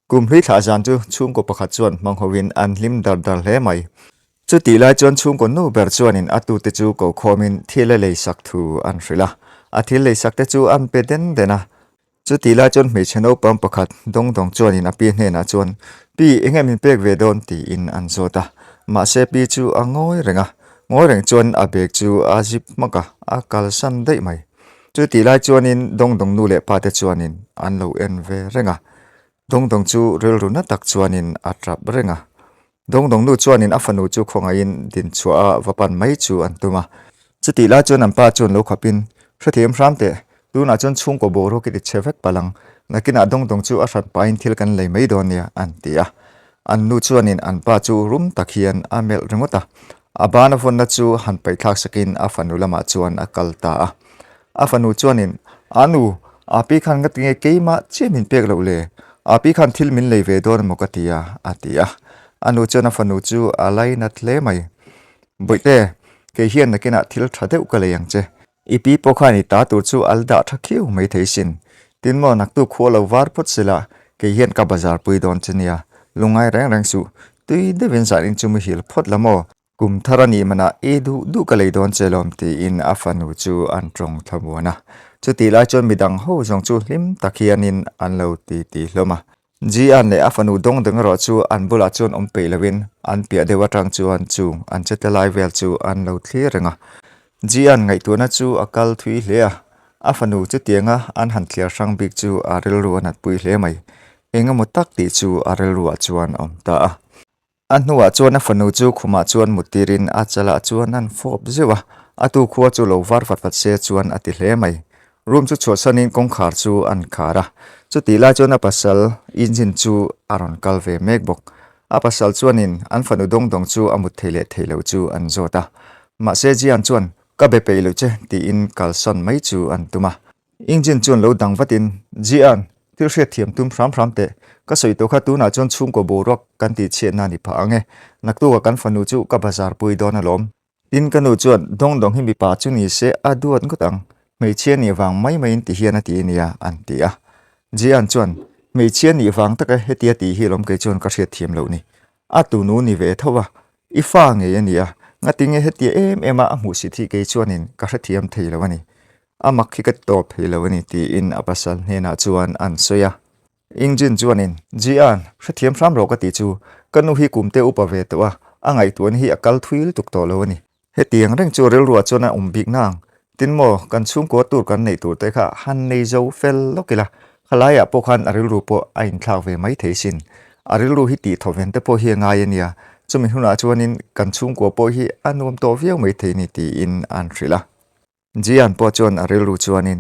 Kum hlui thlah zan chu chhungkaw pakhat chuan hmang hovin an hlim dar dar hle mai. Chutih lai chuan chhungkaw nu ber chuanin a tute chu ko khawmin thil a leisak thu an hrilh a. A thil leisak te chu an pe den den a. Chutih lai chuan hmeichhe naupang pakhat dawng dawng chuanin a pi hnenah chuan, Pi, enge min pek ve dawn? tiin an zawt a. Mahse pi chu a ngawi reng a. Ngawi reng chuan a bag chu a zip hmak a, a kalsan daih mai. Chutih lai chuanin dawng dawng nu leh pa te chuanin an lo en ve reng a. Dawng dawng chu rilru na tak chuanin a tap reng a. Dawng dawng nu chuanin a fanu chu khawngaihin din chhuah a va pan mai chu an tum a. Chutih lai chuan an pa chuan lo khapin, Hrethiam hram teh, tunah chuan chhungkaw boruak i ti chhe vek palh ang. Nakinah dawng dawng chu a hran pahin thil kan lei mai dawn nia, an ti a. An nu chuanin an pa chu rum tak hian a melh ringawt a. A ban a vawnna chu han paihthlak sakin a fanu lamah chuan a kal ta a. A fanu chuanin, A nu, Api khan nga tinge keimah chiah min pek loh le? Api khan thil min lei ve dawn emaw ka ti a, a ti a. A nu chuan a fanu chu a lainat hle mai. Bawihte, kei hian nakinah thil tha deuh ka lei ang che. I pi pawh khan i ta tur chu a la dah tha khiau mai thei sin. Tin maw naktuk khua lo var phawt sela, kei hian ka bazar pui dawn che nia. Lungngai reng reng suh, tui deuhin zan in chu muhil phawt la maw? Kum thar a nih manah i duh duh ka lei dawn che lawm tiin a fanu chu an tawng thlamuan a. Chutih lai chuan midang ho zawng chu hlim tak hianin an lo ti ti hlawm a. Ji-an leh a fanu dawng dang erawh chu an bulah chuan awm peih loin an piah deuh atang chuan chung an che ta lai vel chu an lo thlir reng a. Ji-an ngaihtuahna chu a kal thui hle a, a fanu chutianga an han thliar hrang bik chu a rilru a natpui hle mai. Engemaw tak tih chu a rilruah chuan a awm ta a. A hnuah chuan a fanu chu khumah chuan mut tirin a chalah chuan an fawp zeuh a, a tu khua chu lo var vat vat se chuan a ti hle mai. Room chu chhuahsanin kawngkhar chu an khar a, chutih lai chuan a pasal engine chu a rawn kal ve mek bawk. A pasal chuanin an fanu dawng dawng chu a mut thei leh thei lo chu an zawt a, mahse Jian chuan ka be peih lo che tiin kalsawn mai chu an tum a. Engine chuan lo dang vatin, Jian, thil hriat thiam tum hram hram teh. Ka sawi tawh kha tunah chuan chhungkaw boruak kan tih chhiatna a ni phah ang e. Naktuka kan fanu chu ka bazar pui dawn alawm. Tin ka nu chuan, Dawng dawng hi mipa chu ni se a duat ngawt ang. Hmeichhia nih vang mai maiin ti hian a ti ania, an ti a. Jian chuan, Hmeichhia nih vang taka hetia tih hi alawm kei chuan ka hriat thiam loh ni. A tunu ni ve tho a, i fa ngei a nia, ngatinge hetia em em a a hmuhsit hi kei chuanin ka hrethiam thei lo a ni. A mak hi ka ti tawp thei lo a ni tiin a pasal hnenah chuan an sawi a. Engine chuanin, Jian, hrethiam hram rawh ka tih chu, ka nu hi kum te upa ve tawh a, a ngaihtuahna hi a kal thui lutuk tawh lo a ni. Hetiang reng chu rilruah chuan a awm bik nang. Tin maw, kan chhungkua tur kan neih tur te kha han nei zo fel lawk ila, khalaiah pawh khan a rilru pawh a inthlak ve mai thei sin. A rilru hi tih thawven te pawh hi a ngai a nia, chumi hunah chuanin kan chhungkua pawh hi a nuam tawh viau mai thei ni tiin an hrilh a. Jian pawh chuan a rilru chuanin,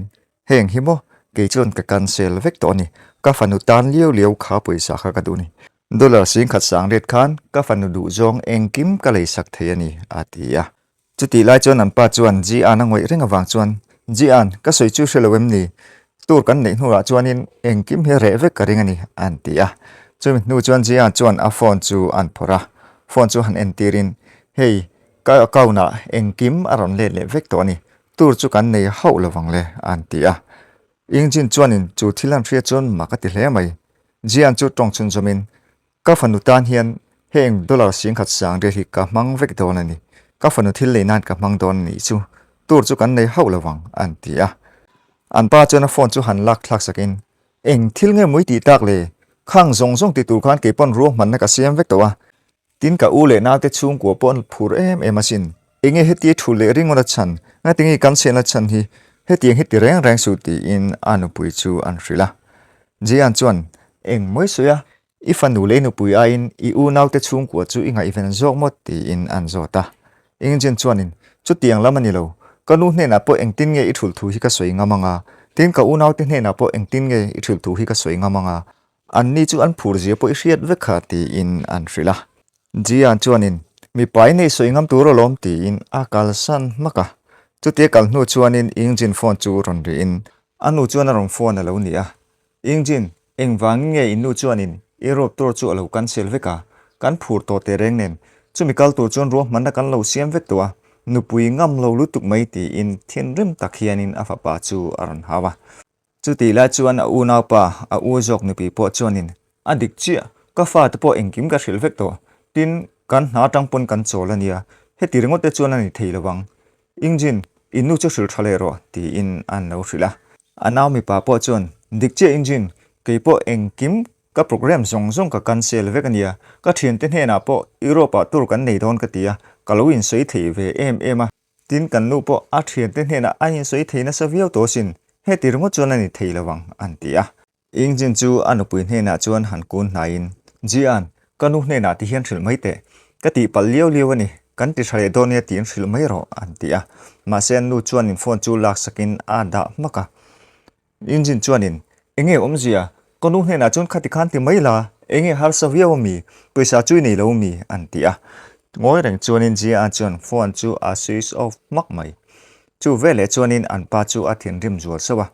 Heng hi maw, kei chuan ka cancel vek tawh a ni. Ka fanu tan liau liau kha pawisa kha ka duh a ni. Dollar 10,000 sangriat khan ka fanu duhzawng engkim ka leisak thei a ni, a ti a. Chutih lai chuan an pa chuan Jian a ngawih reng avang chuan, Jian, ka sawi chu hre lo em ni? Tour kan neih hnuah chuanin engkim hi reh vek ka ring a ni, an ti a. Chumi hnu chuan Jian chuan a phone chu an phawrh a. Phone chu han entirin, Hei, Ka account ah engkim a rawn let leh vek tawh a ni, tour chu kan nei hauh lo vang le, an ti a. Engine chuanin chu thil an hriat chuan mak a ti hle mai. Jian chu tawng chhun zawmin, Ka fanu tan hian heng dollar 10,000 sang riat hi ka hmang vek dawn a ni, ka fanu thil lei nan ka hmang dawn a nih chu, tour chu kan nei hauh lo vang, an ti a. An pa chuan a phone chu han lak thlak sakin, Eng thil nge mui tih tak le? Khang zawng zawng ti tur khan keipawn ruahmanna ka siam vek tawh a, Tin ka u leh naute chhungkua pawh an phur em em asin. Enge hetia thu leh ringawt a chhan, ngatinge kan chhiatna chhan hi hetiang hi ti reng reng suh tiin a nupui chu an hrilh a. Jian chuan, Eng mawi sawi a, i fanu leh i nupui aiin i u naute chhungkua chu i ngaihven zawk maw tiin an zawt a. Engine chuanin, Chutiang lam a ni lo, ka nu hnenah pawh engtin nge i thulh thu hi ka sawi ngam ang a, tin ka unaute hnenah pawh engtin nge i thulh thu hi ka sawi ngam ang a, Anni chu an phur zia pawh i hriat vek kha tiin an hrilh a. Jian chuanin, Mipa i nei sawi ngam tur alawm tiin a kalsan hmak a. Chutia kal hnu chuanin Yingjin phone chu rawn rihin a nu chuan a rawn phone a lo ni a. Yingjin, engvangin nge in nu chuanin i rope tour chu a lo cancel vek a? Kan phur tawh teh reng nen, chumi kal tur chuan ruahmanna kan lo siam vek tawh a, nupui ngam lo lutuk mai tiin thinrim tak hianin a fapa chu a rawn hau a. Chutih lai chuan a unaupa, a u zawk nupui pawh chuanin, A dik chiah, ka fate pawh engkim ka hrilh vek tawh. Tin, kan hna atang pawn kan chawl a nia, heti ringawt te chuan a ni thei lo ang. Engine, i nu chu hrilh tha leh rawh, tiin an lo hrilh a. A nau mipa pawh chuan, Dik chiah Engine, kei pawh engkim ka program zawng zawng ka cancel vek a nia, ka thiante hnenah pawh Europe ah tour kan nei dawn ka ti a, ka lo insawi thei ve em em a. Tin, kan nu pawh a thiante hnenah a insawi thei nasa viau tawh asin, heti ringawt chuan a ni thei lo ang, an ti a. Engine chu a nupui hnenah chuan han kun hnaiin, Jian, ka nu hnenah ti hian hrilh mai teh. Ka tihpalh liau liau a ni, kan ti tha leh dawn nia tiin hrilh mai rawh, an ti a. Mahse an nu chuanin phone chu laksakin a dah hmak a. Engine chuanin, Enge awmzia, ka nu hnenah chuan khati khan ti mai la, enge harsa viau a mi, pawisa chu i nei lo mi, an ti a. Ngawi reng chuanin Jian chuan phone chu a switch off hmak mai. Chu veleh chuanin an pa chu a thinrim zual sauh a,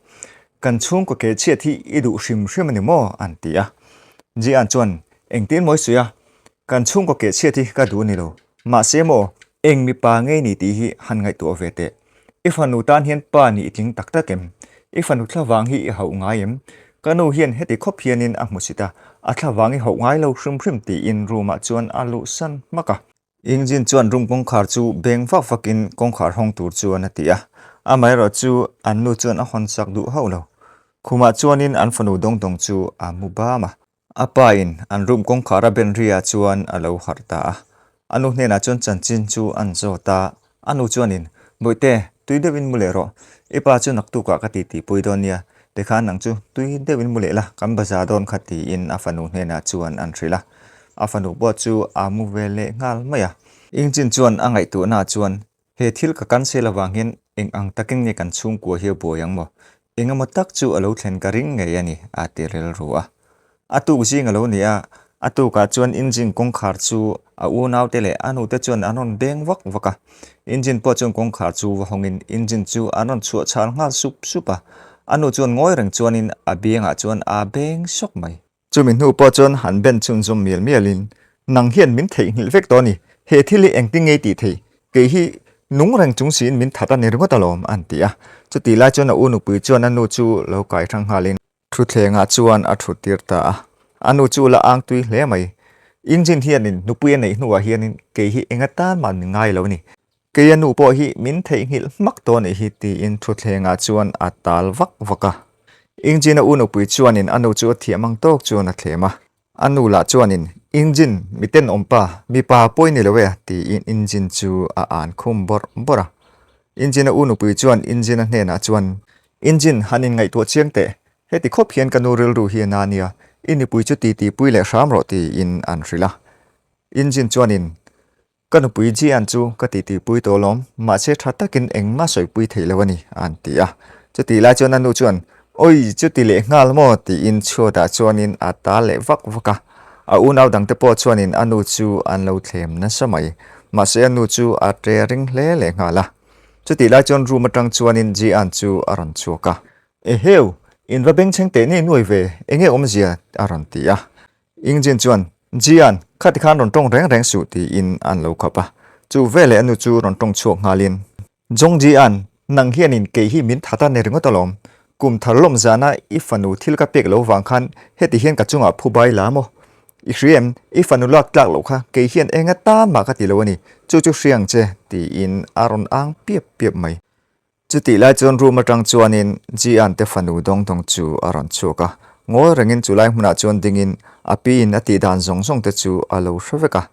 Kan chhungkaw ke chhiat hi i duh hrim hrim a ni maw? an ti a. Jian chuan, Engtin mawi sawi a, kan chhungkaw ke chhiat hi ka duh a ni lo. Mahse maw, eng mipa ngei ni tih hi han ngaihtuah ve teh. I fanu tan hian pa nih i tling tak tak em? I fanu thlavang hi i hauh ngai em? Ka nu hian heti khawp hianin a hmusit a, a thlavang i hauh ngai lo hrim hrim tiin room-ah chuan a luhsan hmak a. Engine chuan room kawngkhar chu beng vak vakin kawngkhar hawng tur chuan a ti a, amaherawh chu an nu chuan a hawn sak duh hauh lo. Khumah chuanin an fanu dawng dawng chu a mu bam a. A pa in an room kawngkhar a ben ri ah chuan a lo harh ta a. A nu hnenah chuan chanchin chu an zawt a, a nu chuanin, Bawihte, tui deuhin mu leh rawh. I pa chu naktukah ka titi pui dawn nia, tikhan nang chu tui deuhin mu leh la, kan bazar dawn kha tiin a fanu hnenah chuan an hrilh a. A fanu pawh chu a mu ve leh nghal mai a. Engine chuan a ngaihtuahnaah chuan, He thil ka cancel avang hian eng ang takin nge kan chhungkua hi a buai ang maw? Eng emaw tak chu a lo thlen ka ring ngei a ni, a ti rilru a. A tuk zing a lo ni a, a tukah chuan engine kawngkhar chu a unaute leh a nute chuan an rawn beng vak vak a. Engine pawh chuan kawngkhar chu va hawngin engine chu an rawn chhuah chhal nghal sup sup a. A nu chuan ngawi reng chuanin a biangah chuan a beng sawk mai. Chumi hnu pawh chuan han ben chhunzawm mial mialin, Nang hian min theihnghilh vek tawh a ni, he thil hi engtin nge i tih thei? Kei hi nung reng chung siin min that a ni ringawt alawm, an ti a. Chutih lai chuan a u nupui chuan a nu chu lo kai hrang nghalin, Thutthlengah chuan a thut tir ta a, a nu chu la ang tui hle mai. Engine hianin nupui a neih hnuah hianin kei hi eng atan mah min ngai lo a ni. Kei a nu pawh hi min theihnghilh hmak tawh a nih hi tiin thutthlengah chuan a tal vak vak a. Engine a u nupui chuanin a nu chu a thiam ang tawk chuan a thlem a. A nu lah chuanin, Engine, mi tenawm pa, mipa pawi ni lo e tiin engine chu a an khum bawrh bawrh a. Engine a u nupui chuan engine a hnenah chuan, Engine, han inngaihtuah chiang teh, heti khawp hian ka nu rilru hi a na nia, i nupui chu titi pui leh hram rawh tiin an hrilh a. Engine chuanin, Ka nupui Jian chu ka titi pui tawh alawm, mahse tha takin engmah sawipui theih lo a ni, an ti a. Chutih lai chuan a nu chuan, Awi, chuti leh nghal maw? tiin chhuatah chuanin a tal leh vak vak a. A unau dangte pawh chuanin a nu chu an lo thlem nasa mai. Mahse a nu chu a ṭe ring hle leh nghal a. Chutih lai chuan room atang chuanin Jian chu a rawn chhuak a. Eheu, in va bengchheng teh nei nuai ve, enge awmzia? a rawn ti a. Engine chuan, Jian, khati khan rawn tawng reng reng suh tiin an lo khap a. Chu veleh a nu chu rawn tawng chhuak nghalin, Jong Jian, nang hianin kei hi min that a ni ringawt alawm. Kum thar lawm zana i fanu thil ka pek lo vang khan heti hian ka chungah phu bai la maw? I hria em? I fanu lak tlak loh kha kei hian eng atan mah ka ti lo a ni. Chu chu hria ang che, tiin a rawn ang piap piap mai. Chutih lai chuan room atang chuanin Jian te fanu dawng dawng chu a rawn chhuak a, ngawi rengin chu lai hmunah chuan dingin a piin a tih dan zawng zawng te chu a lo hre vek a.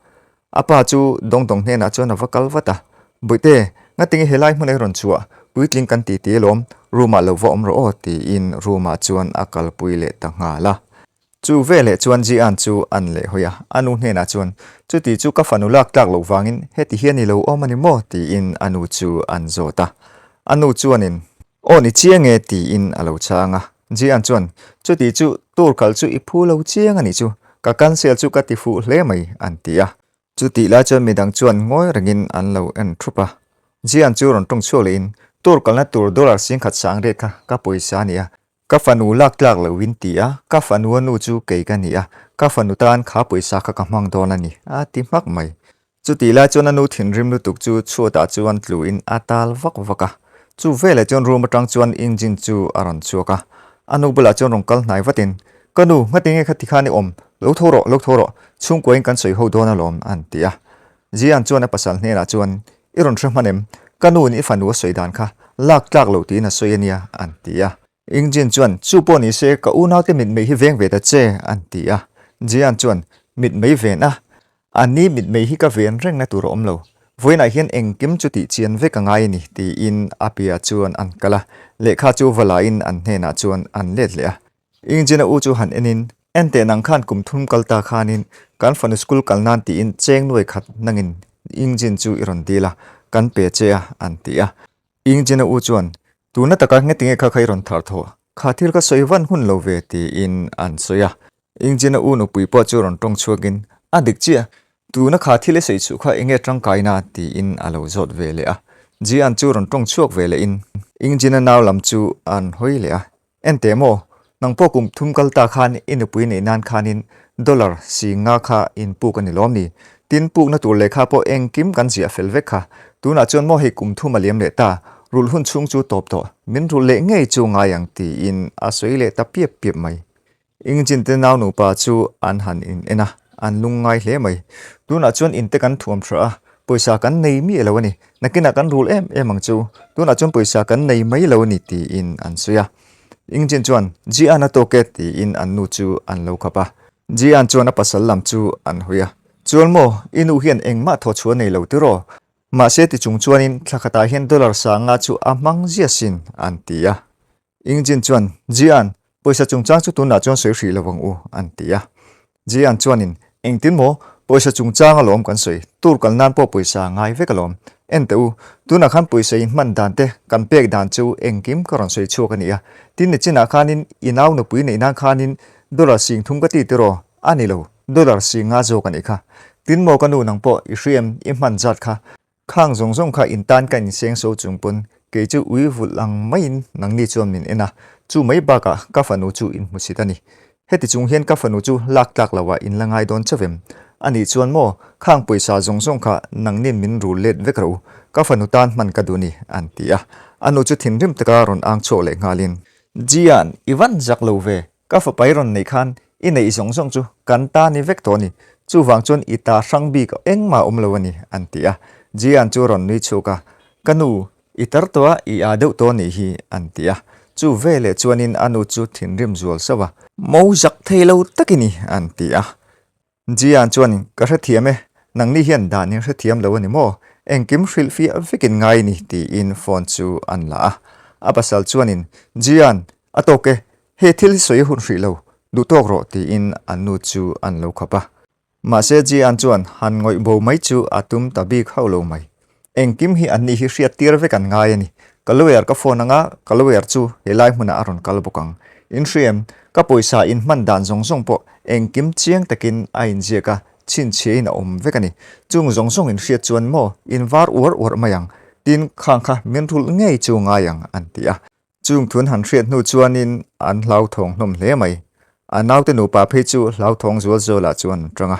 A pa chu dawng dawng hnenah chuan a va kal vat a, Bawihte, ngatinge helai hmun ei rawn chhuah, puitling kan ti ti alawm, room ah lo va awm rawh aw tiin room ah chuan a kalpui leh ta nghal a. Chu veleh chuan Jian chu an leh hawi a, a nu hnenah chuan, Chuti chu ka fanu lak tlak loh vangin heti hian i lo awm a ni maw? tiin a nu chu an zawt a. A nu chuanin, Aw ni chiang e tiin a lo chhang a. Jian chuan, Chuti chu tour kal chu i phu lo chiang a nih chu, ka cancel chu ka ti fuh hle mai, an ti a. Chutih lai chuan midang chuan ngawi rengin an lo en thup a. Jian chu rawn tawng chhuak lehin, Tour kalna tur dollar 10,000 sang riat kha ka pawisa a ni a, Ka fanu lak tlak lo in ti a, ka fanu a nu chu kei ka ni a, ka fanu tan kha pawisa kha ka hmang dawn a ni, a ti hmak mai. Chutih lai chuan a nu thinrim lutuk chu chhuatah chuan tlu in a tal vak vak a. Chu veleh chuan room atang chuan engine chu a rawn chhuak a, a nu bulah chuan rawn kal hnai vatin, Ka nu, ngatinge kha tikhan i awm? Lo tho rawh, lo tho rawh, chhungkuain kan sawi ho dawn alawm, an ti a. Jian chuan a pasal hnenah chuan, I rawn hre hman em? Ka nuin i fanu a sawi dan kha lak tlak loh tiin a sawi a nia, an ti a. Ingjin chuan, Chu pawh ni se, ka unaute mitmei hi veng ve ta che, an ti a. Jian chuan, Mitmei ven a? A ni mitmei hi ka ven rengna tur a awm lo. Vawiinah hian engkim chu tih chian vek a ngai a ni, tiin a piah chuan an kal a. Lehkha chu va lain an hnenah chuan an let leh a. Ingjin a u chu han enin, Enteh nang khan kum thum kal ta khanin kan fanu school kal nan tiin cheng nuai khat nangin Ingjin chu i rawn dil a, kan pe che a, an ti a. Ingjin a u chuan, Tuna taka ngetinge kha kha i rawn thar thaw? Kha thil kha sawi van hun lo ve, tiin an sawi a. Ingjin a u nupui pawh chu rawn tawng chhuakin, A dik chiah, tuna kha thil i sawi chhuh kha enge tangkaina? tiin a lo zawt ve leh a. Jian chu rawn tawng chhuak ve lehin Ingjin a nau lam chu an hawi leh a. Enteh maw, nang pawh kum thum kal ta khan i nupui neih nan khanin dollar si nga kha in puk a ni lawm ni? Tin, pukna tur lehkha pawh engkim kan ziah fel vek kha. Tunah chuan maw hei kum thum a liam leh ta, rulh hun chhung chu tawp tawh, min rulh leh ngei chu ngai ang tiin a sawi leh ta piap piap mai. Engine te nau nupa chu an han in en a, an lungngai hle mai. Tunah chuan in te kan thuam tha a, pawisa kan nei miah lo a ni. Nakinah kan rul em em ang chu, tunah chuan pawisa kan nei mai lo a ni tiin an sawi a. Engine chuan, Jian a tawk e tiin an nu chu an lo khap a. Jian chuan a pasal lam chu an hawi a, Chuan maw, i nu hian engmah thawchhuah nei lo tiraw? Mahse ti chung chuanin thla khatah hian dollar sanga chu a hmang zia sin an ti a. Ingjin chuan, Jian, pawisa chungchang chu tunah chuan sawi hrih lo ang u, an ti a. Jian chuanin, Engtin maw? Pawisa chungchang alawm kan sawi, tour kal nan pawh pawisa a ngai vek alawm. En teh u, tunah khan pawisa in hman dan te, kan pek dan chu engkim ka rawn sawi chhuak a ni a. Tin nichinah khanin i nau nupui neih nan khanin dollar 30,000 ka ti tiraw? A ni lo, dollar 50,000 zawk a nih kha. Tin maw ka nu nang pawh i hriam i hman zat kha Khang zawng zawng kha in tan ka inseng so chung pawn kei chu ui vulh ang maiin nangni chuan min en a, chu mai bakah ka fanu chu in hmusit a ni. Heti chung hian ka fanu chu lak tlak loah in la ngai dawn chauh em? Anih chuan maw, khang pawisa zawng zawng kha nangnin min rul let vek rawh u, ka fanu tan hman ka duh ni, an ti a. A nu chu thinrim taka rawn ang chhuak leh nghalin. Jian, i van zak lo ve, Ka fapai rawn neih khan i neih zawng zawng chu kan ta ni vek tawh a ni, chuvang chuan i ta hrang bik engmah a awm lo a ni, an ti a. Jian chu rawn nui chhuk a, Ka nu, i tar tawh a, i aa deuh tawh a nih hi, an ti a. Chu veleh chuanin a nu chu thinrim zual sauh a. Mo zak thei lo tak i ni, an ti a. Jian chuan, Ka hrethiam e, nangni hian dan in hrethiam lo a ni maw? Engkim hrilhfiah vekin ngai ni, tiin phone chu an la a. A pasal chuanin, Jian, a tawk e, he thil hi sawi a hun hrih lo, duh tawk rawh, tiin an nu chu an lo khap a. Mahse Jian chuan han ngawih bo mai chu a tum ta bik hauh lo mai. Engkim hi anni hi hriat tir vek an ngai a ni. Ka lawyer ka phone anga ka lawyer chu helai hmunah a rawn kal bawk ang. In hriam, ka pawisa in hman dan zawng zawng pawh engkim chiang takin a inziak a, chhinchhiahin a awm vek a ni. Chung zawng zawng in hriat chuan maw in var uar uar mai ang, tin khang kha min rulh ngei chu ngai ang an ti a. Chung thun han hriat hnu chuanin an hlauthawng hlawm hle mai. A naute nupa phei chu hlauthawng zual zualah chuan an tang a.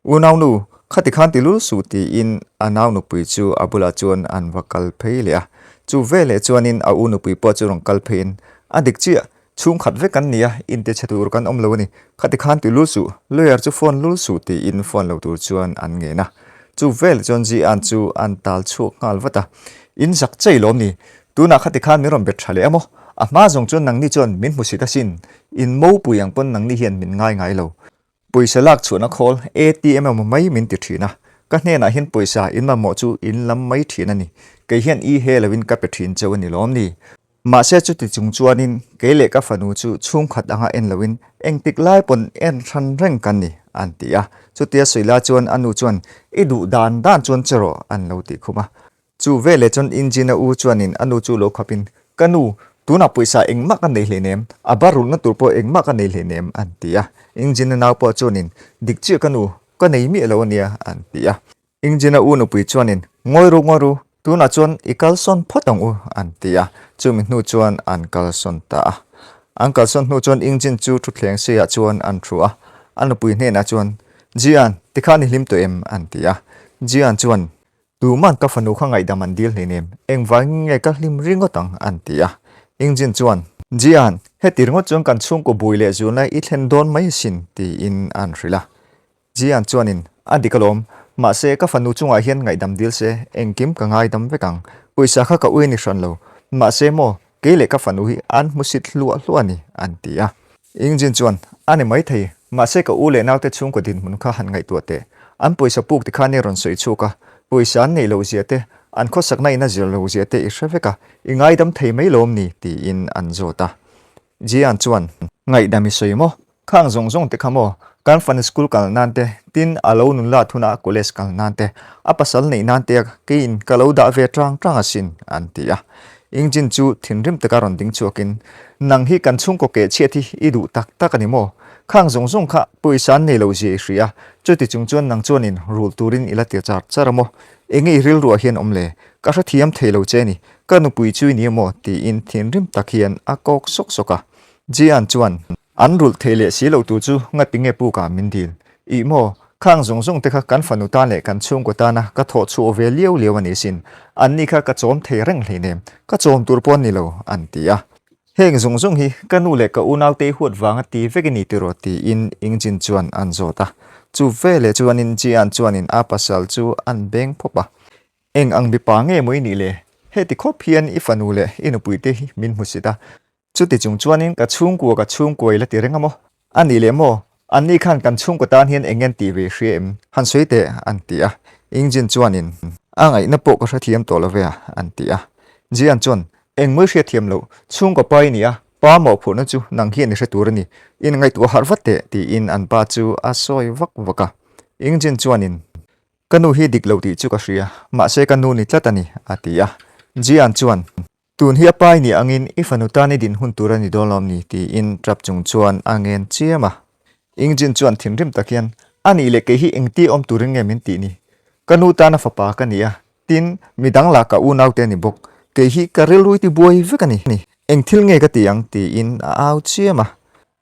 Unaunu, khati khan ti lul suh tiin a nau nupui chu a bulah chuan an va kal phei leh a. Chu veleh chuanin a u nupui pawh chu rawn kal pheiin, A dik chiah, chhungkhat vek kan ni a, inte chhe tur kan awm lo a ni. Khati khan ti lul suh, lawyer chu phone lul suh tiin phone lo tur chuan an ngen a. Chu veleh chuan Ji-an chu an tal chhuak nghal vat a. In zak chei lawm ni, Tunah khati khan min rawn bet tha leh a maw? A hma zawng chuan nangni chuan min hmusit asin, in mopui ang pawn nangni hian min ngai ngai lo. Pawisa lak chhuahna khawl ATM emaw mai min ti thin a, ka hnenah hian pawisa in mamawh chu in lam mai thin a ni. Kei hian i he loin ka pe thin cheu a ni lawm ni? Mahse chuti chung chuanin kei leh ka fanu chu chhungkhat anga en loin engtik lai pawn en hran reng kan ni, an ti a. Chutia sawi lai chuan a nu chuan i duh dan dan chuan che rawh an lo tih khum a. Chu veleh chuan Injin a u chuanin a nu chu lo khapin, Ka nu, tunah pawisa engmah ka nei hleinem, a bar rulhna tur pawh engmah ka nei hleinem, an ti a. Injin a nau pawh chuanin, Dik chiah ka nu, ka nei miah lo a nia, an ti a. Injin a u nupui chuanin, Ngawi ru, ngawi ru, tunah chuan i kalsawn phawt ang u, an ti a. Chumi hnu chuan an kalsawn ta a. An kalsawn hnu chuan Injin chu thutthleng seiah chuan an thu a. A nupui hnenah chuan, Jian, tikhan i hlim tawh em? an ti a. Jian chuan, Tuman ka fanu kha ngaihdam an dil hleinem, engvangin nge ka hlim ringawt ang? an ti a. Ingjin chuan. Jian, heti ringawt chuan kan chhungkaw bui leh zulna i thlen dawn mai asin, tiin an hrilh a. Jian chuanin, A dik alawm, mahse ka fanu chungah hian ngaihdam dil se, engkim ka ngaidam vek ang. Pawisa kha ka ui ni hran lo. Mahse maw, kei leh ka fanu hi an hmusit hluah hluah a ni, an ti a. Ingjin chuan, A ni maithei, mahse ka u leh naute chhungkaw dinhmun kha han ngaihtuah teh. An pawisa puk ti khan i rawn sawi chhuk a, pawisa an neih loh zia te, an khawsakna in a zir lo zia te i hre vek a, i ngaidam thei mai lawm ni? tiin an zawt a. Jian chuan, Ngaihdam i sawi maw? Khang zawng zawng te kha maw? Kan fanu school kal nan te, tin a lo nun lat hunah college kal nan te, a pasal neih nan te a keiin ka lo dah ve tang tang asin, an ti a. Ingjin chu thinrim taka rawn ding chhuakin, Nang hi kan chhungkaw keh chhiat hi i duh tak tak a ni maw? Khang zawng zawng kha pawisa an nei lo zia i hria, chuti chung chuan nang chuanin rul turin i la ti char char a maw? Enge i rilruah hian awm le? Ka hrethiam thei lo che ni, ka nupui chu i ni maw? tiin thinrim tak hian a kawk sawk sawk a. Jian chuan, An rulh thei leh si lo tur chu ngati nge pukah min dil? Ih maw, khang zawng zawng te kha kan fanu tan leh kan chhungkaw tana ka thawh chhuah ve liau liau a ni sin. Anni kha ka chawm thei reng hleinem, ka chawm tur pawh an ni lo, an ti a. Heng zawng zawng hi ka nu leh ka unaute i huat vanga ti vek i ni tiraw tiin Ingjin chuan an zawt a. Chu veleh chuanin Jian chuanin a pasal chu an beng phawp a. Eng ang mipa nge maw i nih le? Heti khawp hian i fanu leh i nupuite hi min hmusit a. Chuti chung chuanin ka chhungkua ka chhungkua i la ti reng a maw? A nih leh maw? Anni khan kan chhungkaw tan hian eng ngen tih ve hria em? Han sawi teh, an ti a. Ingjin chuanin, A ngaihna pawh ka hrethiam tawh lo ve a, an ti a. Jian chuan, Engmawi hriatthiam loh, chhungkaw pa i ni a, pa mawhphurhna chu nang hian i hre tur a ni, in ngaihtuah harh vat teh, tiin an pa chu a sawi vak vak a. Ingjin chuanin, Ka nu hi dik lo tih chu ka hria, mahse ka nu ni tlat a ni, a ti a. Jian chuan, Tun hi a pai ni angin i fanu tan i din hun tur a ni dawn lawm ni? tiin tap chung chuan a ngen chiam a. Ingjin chuan thinrim tak hian, A nih leh kei hi engti awm turin nge min tih ni? Ka nu tana fapa ka ni a, tin, midang lah ka unaute a ni bawk. Kei hi ka rilru ti buai vek a ni. Eng thil nge ka ti ang? tiin a au chiam a.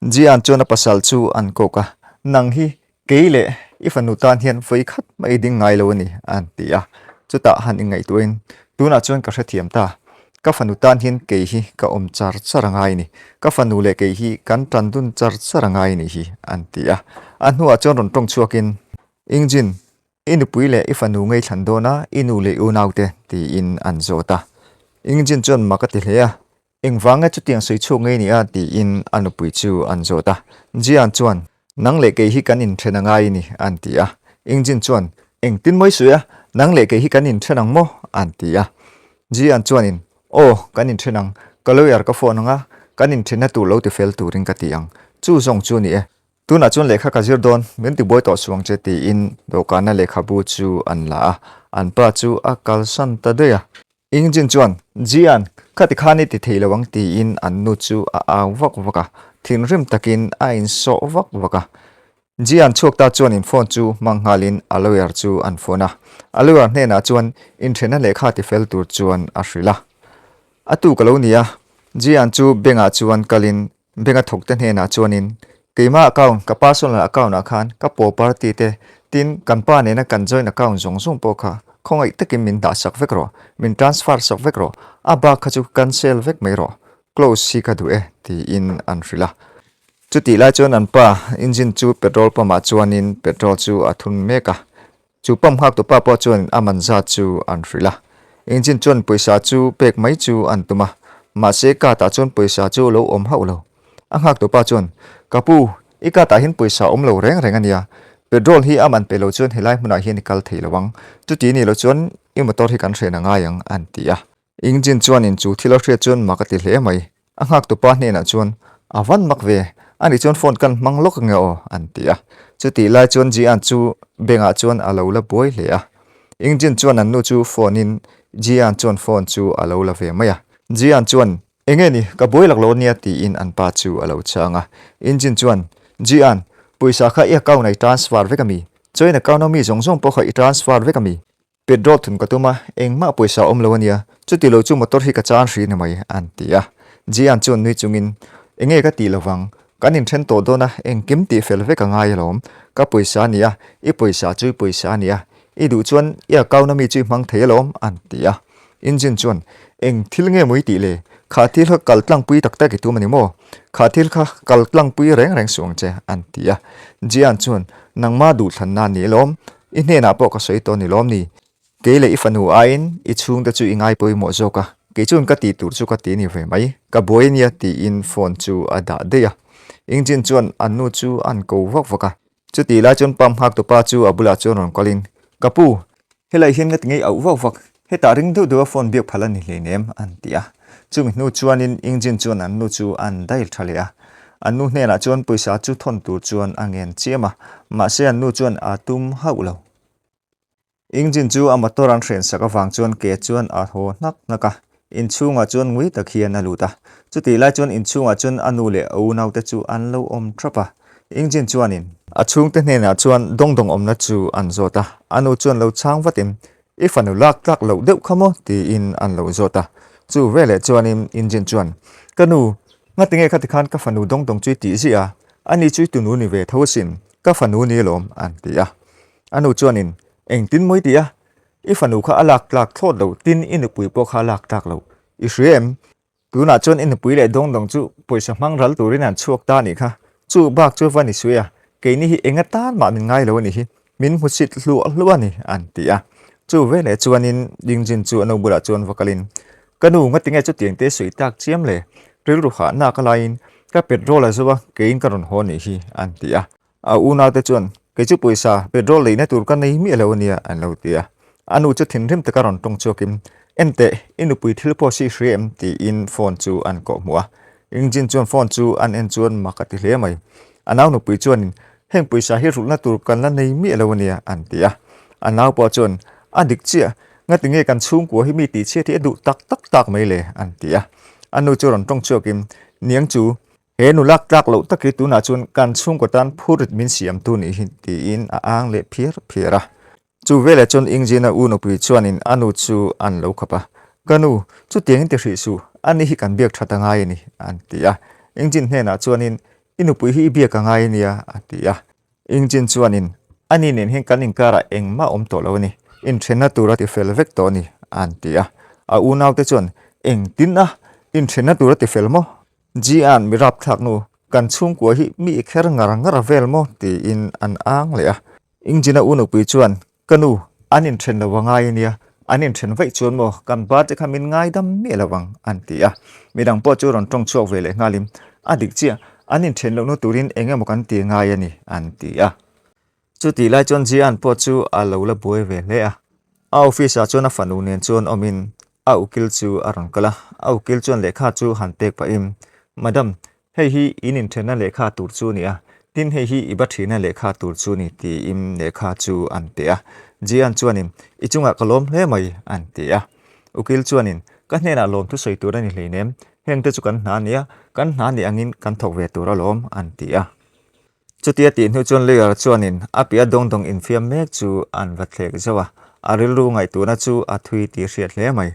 Jian chuan a pasal chu an kawk a, Nang hi Kei leh i fanu tan hian vawi khat mah i ding ngai lo a ni, an ti a. Chutah han inngaihtuahin, Tunah chuan ka hrethiam ta. Ka fanu tan hian kei hi ka awm char char a ngai a ni. Ka fanu leh kei hi kan tan dun char char a ngai a nih hi, an ti a. A hnuah chuan rawn tawng chhuakin, Ingjin, i nupui leh i fanu ngei thlan dawn a, i nu leh i unaute, tiin an zawt a. Ingjin chuan mak a ti hle a, Engvanga chutiang sawi chhuak ngei nia? tiin a nupui chu an zawt a. Jian chuan, Nang leh kei hi kan inthen a ngai ni, an ti a. Ingjin chuan, Engtin mawi sawi a, nang leh kei hi kan inthen ang maw? an ti a. Jian chuanin, Aw, kan inthen ang, ka lawyer ka phone ang a, kan inthenna tur lo tifel turin ka ti ang. Chu zawng chu ni e. Tunah chuan lehkha ka zir dawn, min tibuai tawh suang che tiin dawhkana lehkhabu chu an la a, an pa chu a kalsan ta daih a. Ingjin chuan, Jian, khati khan i ti thei lo ang tiin an nu chu a au vak vak a, thinrim takin a insawh vak vak a. Jian chhuak ta chuanin phone chu hmang nghalin a lawyer chu an phone a, a lawyer hnenah chuan inthenna lehkha ti fel tur chuan a hrilh a. A tu ka lo ni a, Jian chu bank-ah chuan kalin Bank a thawkte hnenah chuanin, Keimah account, ka personal account ah khan ka property te, tin kan pa nena kan joint account zawng zawng pawh kha khawngaih takin min dah sak vek rawh, min transfer sak vek rawh, a bak kha chu cancel vek mai rawh, close hi ka duh e, tiin an hrilh a. Chutih lai chuan an pa engine chu petrol pump ah chuanin petrol chu a thun mek a, Chu pump nghak tupa pawh chuan a man zat chu an hrilh a. Engine chuan pawisa chu pek mai chu an tum a, mahse card ah chuan pawisa chu lo awm hauh lo. A nghak tupa chuan, Ka pu, i card ah hian pawisa awm lo reng reng a nia. Petrol hi a man pe lo chuan helai hmunah hian i kal thei lo ang. Chuti ni lo chuan i motor hi kan hren a ngai ang, an ti a. Engine chuanin chu thil a hriat chuan mak a ti hle mai. A nghaktupa hnenah chuan, A van mak ve, ani chuan phone kan hmang lawk ange aw, an ti a. Chutih lai chuan Jian chu bank-ah chuan a lo la buai hle a. Engine chuan an nu chu phone-in Jian chuan phone chu a lo la ve mai a. Jian chuan, Enge ni, ka buai lak lo ania tiin an pa chu a lo chhang a. Engine chuan, Jian, pawisa kha i account-ah i transfer vek ami? Chuan account-a mi zawng zawng pawh kha i transfer vek ami? Petrol thun ka tum a, engmah pawisa awm lo a nia, chuti lo chu motor hi ka chan hri ni mai, an ti a. Jian chuan nui chungin, Enge ka tih lovang, kan inthen tawh dawn a, engkim tih fel vek a ngai alawm, ka pawisa a ni a, i pawisa chu i pawisa a ni a, i duh chuan i account a mi chu i hmang thei alawm, an ti a. Engine chuan, Eng thil nge maw i tih le? Kha thil kha kal tlangpui tak tak i tum a ni maw? Kha thil kha kal tlangpui reng reng suh ang che, an ti a. Jian chuan, Nangma duhthlanna a ni alawm, i hnenah pawh ka sawi tawh ni lawm ni? Kei leh i fanu aiin i chhungte chu i ngai pawimawh zawk a, kei chuan ka tih tur chu ka ti ni ve mai, ka buai ania tiin phone chu a dah daih a. Engine chuan an nu chu an ko vak vak a. Chutih lai chuan pump nghak tupa chu a bulah chuan rawn kalin, Ka pu, helai hian nga ti ngei auh vak vak, hetah ring deuh deuh a phone biak phal a ni hleinem, an ti a. Chumi hnu chuanin engine chuan an nu chu an dial tha leh a. An nu hnenah chuan pawisa chu thawn tur chuan a ngen chiam a, mahse an nu chuan a tum hauh lo. Engine chu a motor an hren sak avang chuan ke chuan a haw hnak hnak a, inchhungah chuan ngui tak hian a lut a. Chutih lai chuan inchhungah chuan a nu leh a unaute chu an lo awm thap a. Engine chuanin. A chhungte hnenah chuan dawngdawng awmna chu an zawt a, a nu chuan lo chhang vatin, I fanu lak tlak loh deuh kha maw? tiin an lo zawt a. Chu veleh chuanin engine chuan, Ka nu, ngatinge khati khan ka fanu dawngdawng chu i tih ziah a? Ani chu i tunu ni ve tho asin, ka fanu ni alawm, an ti a. A nu chuanin, Engtin mawi ti a? I fanu kha a lak tlak thlawt lo, tin i nupui pawh kha a lak tlak lo. I hria em? Tunah chuan i nupui leh dawngdawng chu pawisa hmang ral turin an chhuak ta a nih kha. Chu bak chu va ni suih a, keini hi enga tan mah min ngai lo a nih hi, min hmusit hluah hluah a ni, an ti a. Chu veleh chuanin Dingjin chu a nu bulah chuan va kalin, Ka nu, ngatinge chutiang te sawi tak chiam le? Rilru hahnak a laiin ka petrol a zo a, keiin ka rawn haw a nih hi, an ti a. A unaute chuan, Kei chu pawisa, petrol leina tur ka nei miah lo a nia, an lo ti a. A nu chu thinrim taka rawn tawng chhuakin, Enteh, i nupui thil pawh si hria em? tiin phone chu an kawh hmuh a. Engine chuan phone chu an en chuan mak a ti hle mai. A nau nupui chuanin, Heng pawisa hi rulhna tur kan la nei miah lo a nia, an ti a. A nau pawh chuan, A dik chiah, ngati nge kan chhungkua hi mi tihchhiat hi a duh tak tak tak mai le, an ti a. A nu chu rawn tawng chhuakin, Niang chu, He nu lak tlak loh tak hi tunah chuan kan chhungkaw tan phurrit min siamtu nih hi tiin a ang leh phiar phiar a. Chu veleh chuan Ingjina u nupui chuanin a nu chu an lo khap a, Ka nu, chutiangin ti hrih suh, ani hi kan biak that a ngai a ni, an ti a. Ingjin hnenah chuanin, I nupui hi i biak a ngai a nia, a ti a. Ingjin chuanin, Ani nen hian kan inkarah engmah awm tawh lo a ni, inthenna tur a ti fel vek tawh a ni, an ti a. A unaute chuan, Engtin a? Inthenna tur a ti fel maw? Jian mi rapthlak nu, kan chhungkua hi mi i kher ngar ngar vel maw? tiin an ang leh a. Ingjina u nupui chuan, Ka nu, an inthen lo a ngai ania, an inthen vaih chuan maw kan pa te kha min ngaidam miah lo ang, an ti a. Midang pawh chu rawn tawng chhuak ve leh nghalin, A dik chiah, an inthen lohna turin eng emaw kan ti ngai a ni, an ti a. Chutih lai chuan Jian pawh chu a lo la buai ve hle a. A office ah chuan a fanu nen chuan awmin a ukil chu a rawn kal a. A ukil chuan lehkha chu han pek pahin, Madam, hei hi in inthenna lehkha tur chu a ni a, tin hei hi i ba thihna lehkha tur chu a ni tiin lehkha chu an pe a. Jian chuanin, I chungah ka lawm hle mai, an ti a. Ukil chuanin, Ka hnenah lawm thusawi tur a ni hleinem, hengte chu kan hna a nia, kan hna nih angin kan thawk ve tur alawm, an ti a. Chutia tih hnu chuan Lawyer chuanin a piah dawngdawng infiam mek chu an va thlek zauh a, a rilru ngaihtuahna chu a thui tih hriat hle mai.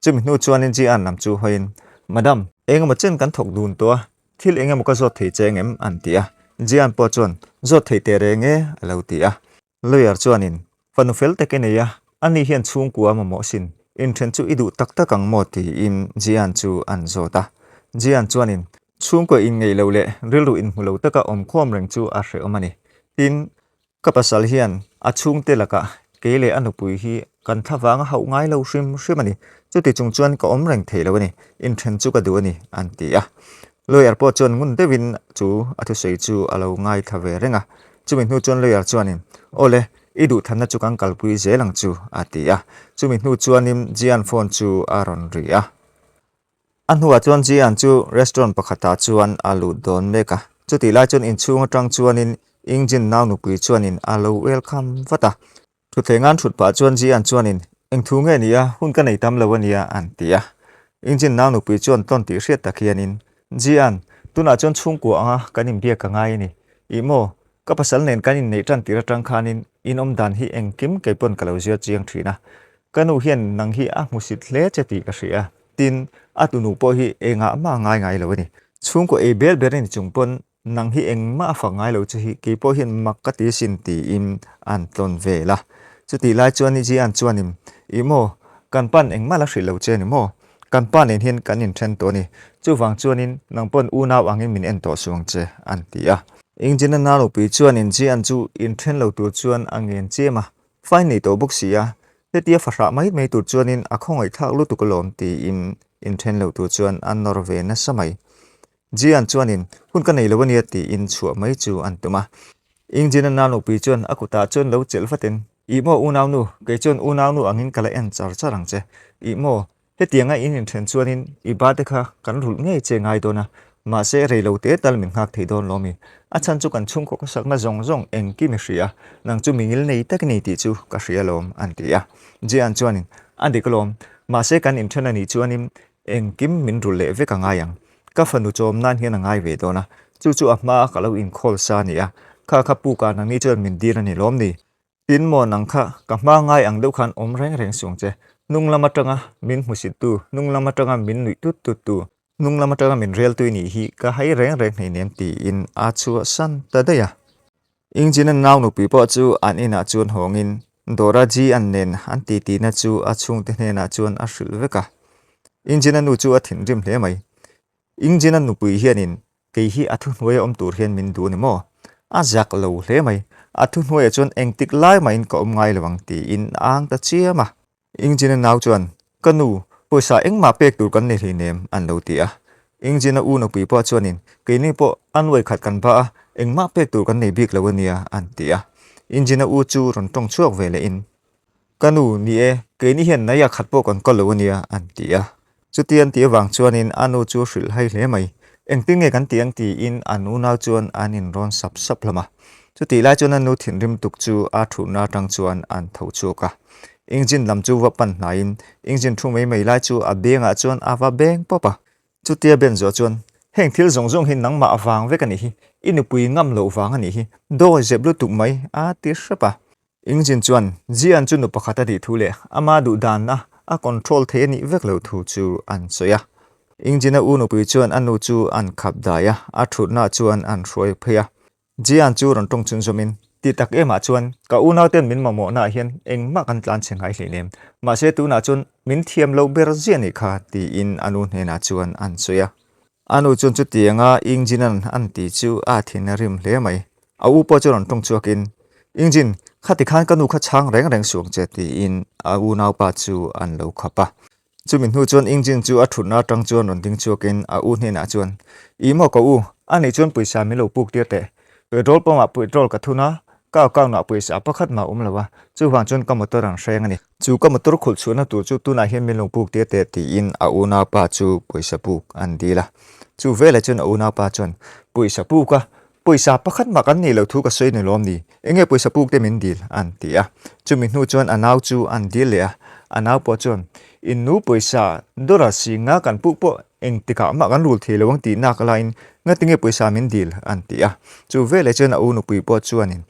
Chumi hnu chuanin Ji-an lam chu hawiin, Madam, engemaw chen kan thawk dun tawh a, thil engemaw ka zawt thei che engem? an ti a. Ji-an pawh chuan, Zawt thei teh reng e, a lo ti a. Lawyer chuanin, Fanu fel tak i nei a, ani hian chhungkua a mamawh sin, inthen chu i duh tak tak ang maw? tiin Jian chu an zawt a. Jian chuanin, Chhungkua inngeih loh leh rilru inhmu lo taka awm khawm reng chu a hrehawm a ni. Tin, ka pasal hian a chhungte lakah kei leh a nupui hi kan thlavang a hauh ngai lo hrim hrim a ni. Chuti chung chuan ka awm reng thei lo a ni, inthen chu ka duh a ni, an ti a. Lawyer pawh chuan ngun deuhin chu a thusawi chu a lo ngaithla ve reng a. Chumi hnu chuan lawyer chuanin, Awle, i duhthanna chu kan kalpui zel ang chu, a ti a. Chumi hnu chuanin Jian phone chu a rawn ri a. A hnuah chuan Jian chu restaurant pakhatah chuan a lut dawn mek a. Chutih lai chuan inchhung atang chuanin Ingjin nau nupui chuanin a lo welcome vat a. Thutthleng an thut pah chuan Jian chuanin, Eng thu nge nia, hun ka nei tam lo a nia, an ti a. Engine nau nupui chuan tawn tih hriat tak hianin, Jian, tunah chuan chhungkua anga kan inbiak ka ngai a ni. Ih maw, ka pasal nen kan inneih tan tir atang khanin in awm dan hi engkim kei pawn ka lo zir chiang thin a. Ka nu hian nang hi a hmusit hle che tih ka hria a, tin, a tunu pawh hi engah mah a ngai ngai lo a ni. Chhungkaw ei bel ber a ni chung pawn Nang hi engmah a fak ngai lo che hi kei pawh hian mak ka ti sin tiin an tlawn vel a. Chutih lai chuan Jian chuanin, Ih maw, kan pan engmah la hrilh lo che ni maw? Kan pa nen hian kan inthen tawh a ni. Chuvang chuanin nang pawn unau angin min en tawh suh ang che, an ti a. Engine-a nau nupui chuanin Jian chu inthen lo tur chuan a ngen chiam a, fai nei tawh bawk si a, hetia fahrah mai mai tur chuanin a khawngaihthlak lutuk alawm tiin inthen lo tur chuan a nawr ve nasa mai. Jian chuanin hun ka nei lo ania tiin chhuah mai chu an tum a. Engine-a nau nupui chuan a kutah chuan lo chelh vatin, Ih maw unaunu, kei chuan unaunu angin ka la en char char ang che. Ih maw, hetianga in inthen chuanin i ba te kha kan rulh ngei che ngai dawn a, mahse rei lo te tal min nghak thei dawn lawmi. A chhan chu kan chhungkaw khawsakna zawng zawng engkim i hria, nang chu mi ngil nei tak i ni tih chu ka hria alawm, an ti a. Jian chuanin, A dik alawm, mahse kan inthen a nih chuanin engkim min rulh leh vek a ngai ang. Ka fanu chawm nan hian a ngai ve dawn a, chu chu a hmaa ka lo inkhawl sa a ni a, kha kha pukah nangni chuan min dil a ni lawm ni? Tin maw nang kha ka hma ngai ang deuh khan awm reng reng suang che, hnung lam atanga min hmusittu, hnung lam atanga min nuih tut tuttu, hnung lam atanga min reltui nih hi ka hai reng reng hleinem tiin a chhuahsan ta daih a. Engine-a nau nupui pawh chu an inah chuan hawngin Dora Ji an nen an titi-na chu a chhungte hnenah chuan a hrilh vek a. Engine-a nu chu a thinrim hle mai. Engine-a nupui hianin kei hi a thuhnuaia awm tur hian min duh a ni maw? A zak lo hle mai. A thuhnuaiah chuan engtik lai mahin ka awm ngai lo ang tiin a ang ta chiam a. Engine-a nau chuan, Ka nu, pawisa engmah pek tur kan nei hleinem, an lo ti a. Engine-a u nupui pawh chuanin, Keini pawh a nuai khat kan ba a, engmah pek tur kan nei bik lo a nia, an ti a. Engine-a u chu rawn tawng chhuak ve lehin, Ka nu, ni e, keini hian naia khat pawh kan kal lo a nia, an ti a. Chuti an tih avang chuanin a nu chu hrilh hai hle mai. Engtin nge kan tih ang tiin an unau chuan an inrawn sap sap hlawm a. Chutih lai chuan a nu thinrim tuk chu a thutna atang chuan an tho chhuak a. Engine lam chu va pan hnaiin engine thu mai mai lai chu a bengah chuan a va beng pawp a. Chutia ben zawh chuan, Heng thil zawng zawng hi nangmah avang vek a nih hi, i nupui ngam loh vang a nih hi, dawi zep lutuk mai a ti hrep a. Engine chuan Jian chu nu pakhat a tih thu leh ama duh danna a control thei a nih vek loh thu chu an sawi a. Engine-a u nupui chuan a nu chu an khap dai a, a thutna chuan an hruai phei a. Jian chu rawn tawng chhun zawmin, Ti tak emah chuan ka unauten min mamawhnaah hian engmah kan tlan chhe ngai hleinem. Mahse tunah chuan min thiam loh ber ziah nih kha, tiin a nu hnenah chuan an sawi a. A nu chuan chutianga Engine-a'n an ti chu a thin a rim hle mai. A u pawh chu rawn tawng chhuakin, Engine, khati khan ka nu kha chhang reng reng suh ang che, tiin a unaupa chu an lo khap a. Chumi hnu chuan Engine chu a thutna atang chuan rawn ding chhuakin a u hnenah chuan, Ih maw ka u, a nih chuan pawisa min lo puk tir teh. Petrol pump ah petrol ka thun a, ka account ah pawisa pakhat mah a awm lo a, chuvang chuan ka motor an hreng a ni. Chu ka motor khulh chhuahna tur chu tunah hian min lo puk tir teh tiin a unaupa chu pawisa puk an dil a. Chu velah chuan a unaupa chuan, Pawisa puk a, pawisa pakhat mah kan nih loh thu ka sawi ni lawm ni? Enge pawisa puk te min dil? an ti a. Chumi hnu chuan a nau chu an dil leh a, a nau pawh chuan, In nu pawisa dollar si nga kan puk pawh engtikah mah kan rul thei lo ang tih nak laiin ngatinge pawisa min dil? an ti a. Chu veleh chuan a u nupui pawh chuanin,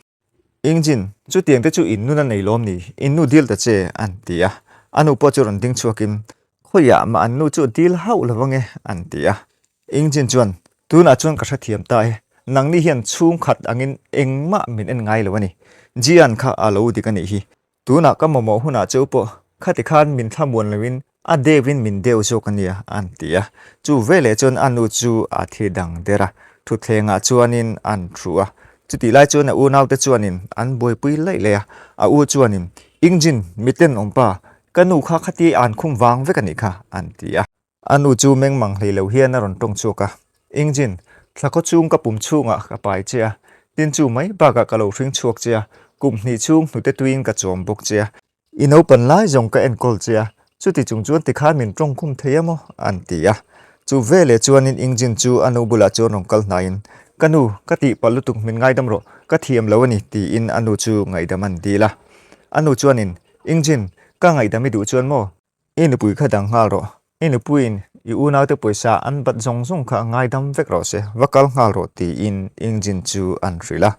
Engine, chutiang te chu in nun a nei lawm ni, in nu dil ta che, an ti a. A nu pawh chu rawn ding chhuakin, Khawiah mah an nu chu dil hauh lo ange, an ti a. Engine chuan, Tunah chuan ka hrethiam ta e, nangni hian chhungkhat angin engmah min en ngai lo a ni. Jian kha a lo dik a nih hi. Tunah ka mamawh hunah cheu pawh khati khan min thlamuan loin a deuhin min deuh zawk a nia an ti a. Chu veleh chuan a nu chu a thi dang der a, thutthlengah chuanin an thu a. Chutih lai chuan a unaute chuanin an buaipui laih laih a, a u chuanin, Engine, miten awmpa, ka nu kha khati an khum vang vek a nih kha, an ti a. A nu chu meng mang hlei lo hian a rawn tawng chhuak a, Engine, thla khaw chung ka pum chhungah ka pai che a, tin chu mai bakah ka lo hring chhuak che a, kum hnih chhung hnute tuiin ka chawm bawk che a, i naupan lai zawng ka enkawl che a, chuti chung chuan tikhan min tawng khum thei a maw? an ti a. Chu veleh chuanin Engine chu a nu bulah chuan rawn kal hnaiin, Ka nu, ka tihpalh lutuk min ngaidam rawh, ka thiam lo a ni, tiin a nu chu ngaihdam an dil a. A nu chuanin, Engine, ka ngaihdam i duh chuan maw? I nupui kha dang nghal rawh. I nupuiin i unaute pawisa an bat zawng zawng kha ngaidam vek rawh se, va kal nghal rawh tiin engine chu an hrilh a.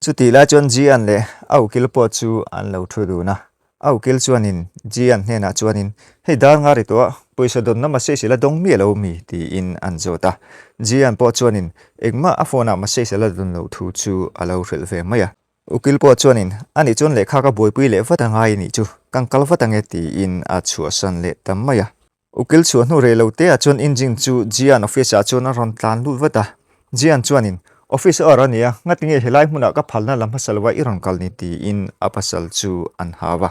Chutih lai chuan Jian leh a ukil pawh chu an lo thu dun a. A ukil chuanin Jian hnenah chuanin, Hei dar nga ri tawh a, pawisa dawnna message la dawng miah lo mi? tiin an zawt a. Jian pawh chuanin engmah a phone ah message la dawn loh thu chu a lo hrilh ve mai a. Ukil pawh chuanin, Ani chuan lehkha ka buaipui leh vat a ngai nih chu, kan kal vat ange tiin a chhuahsan leh ta mai a. Ukil chhuah hnu rei lo te ah chuan Injing chu Jian office ah chuan a rawn tlan lut vat a. Jian chuanin, Office hour a nia, ngati nge helai hmunah ka phalna la hmasa lo a i rawn kal ni tiin a pasal chu an hau a.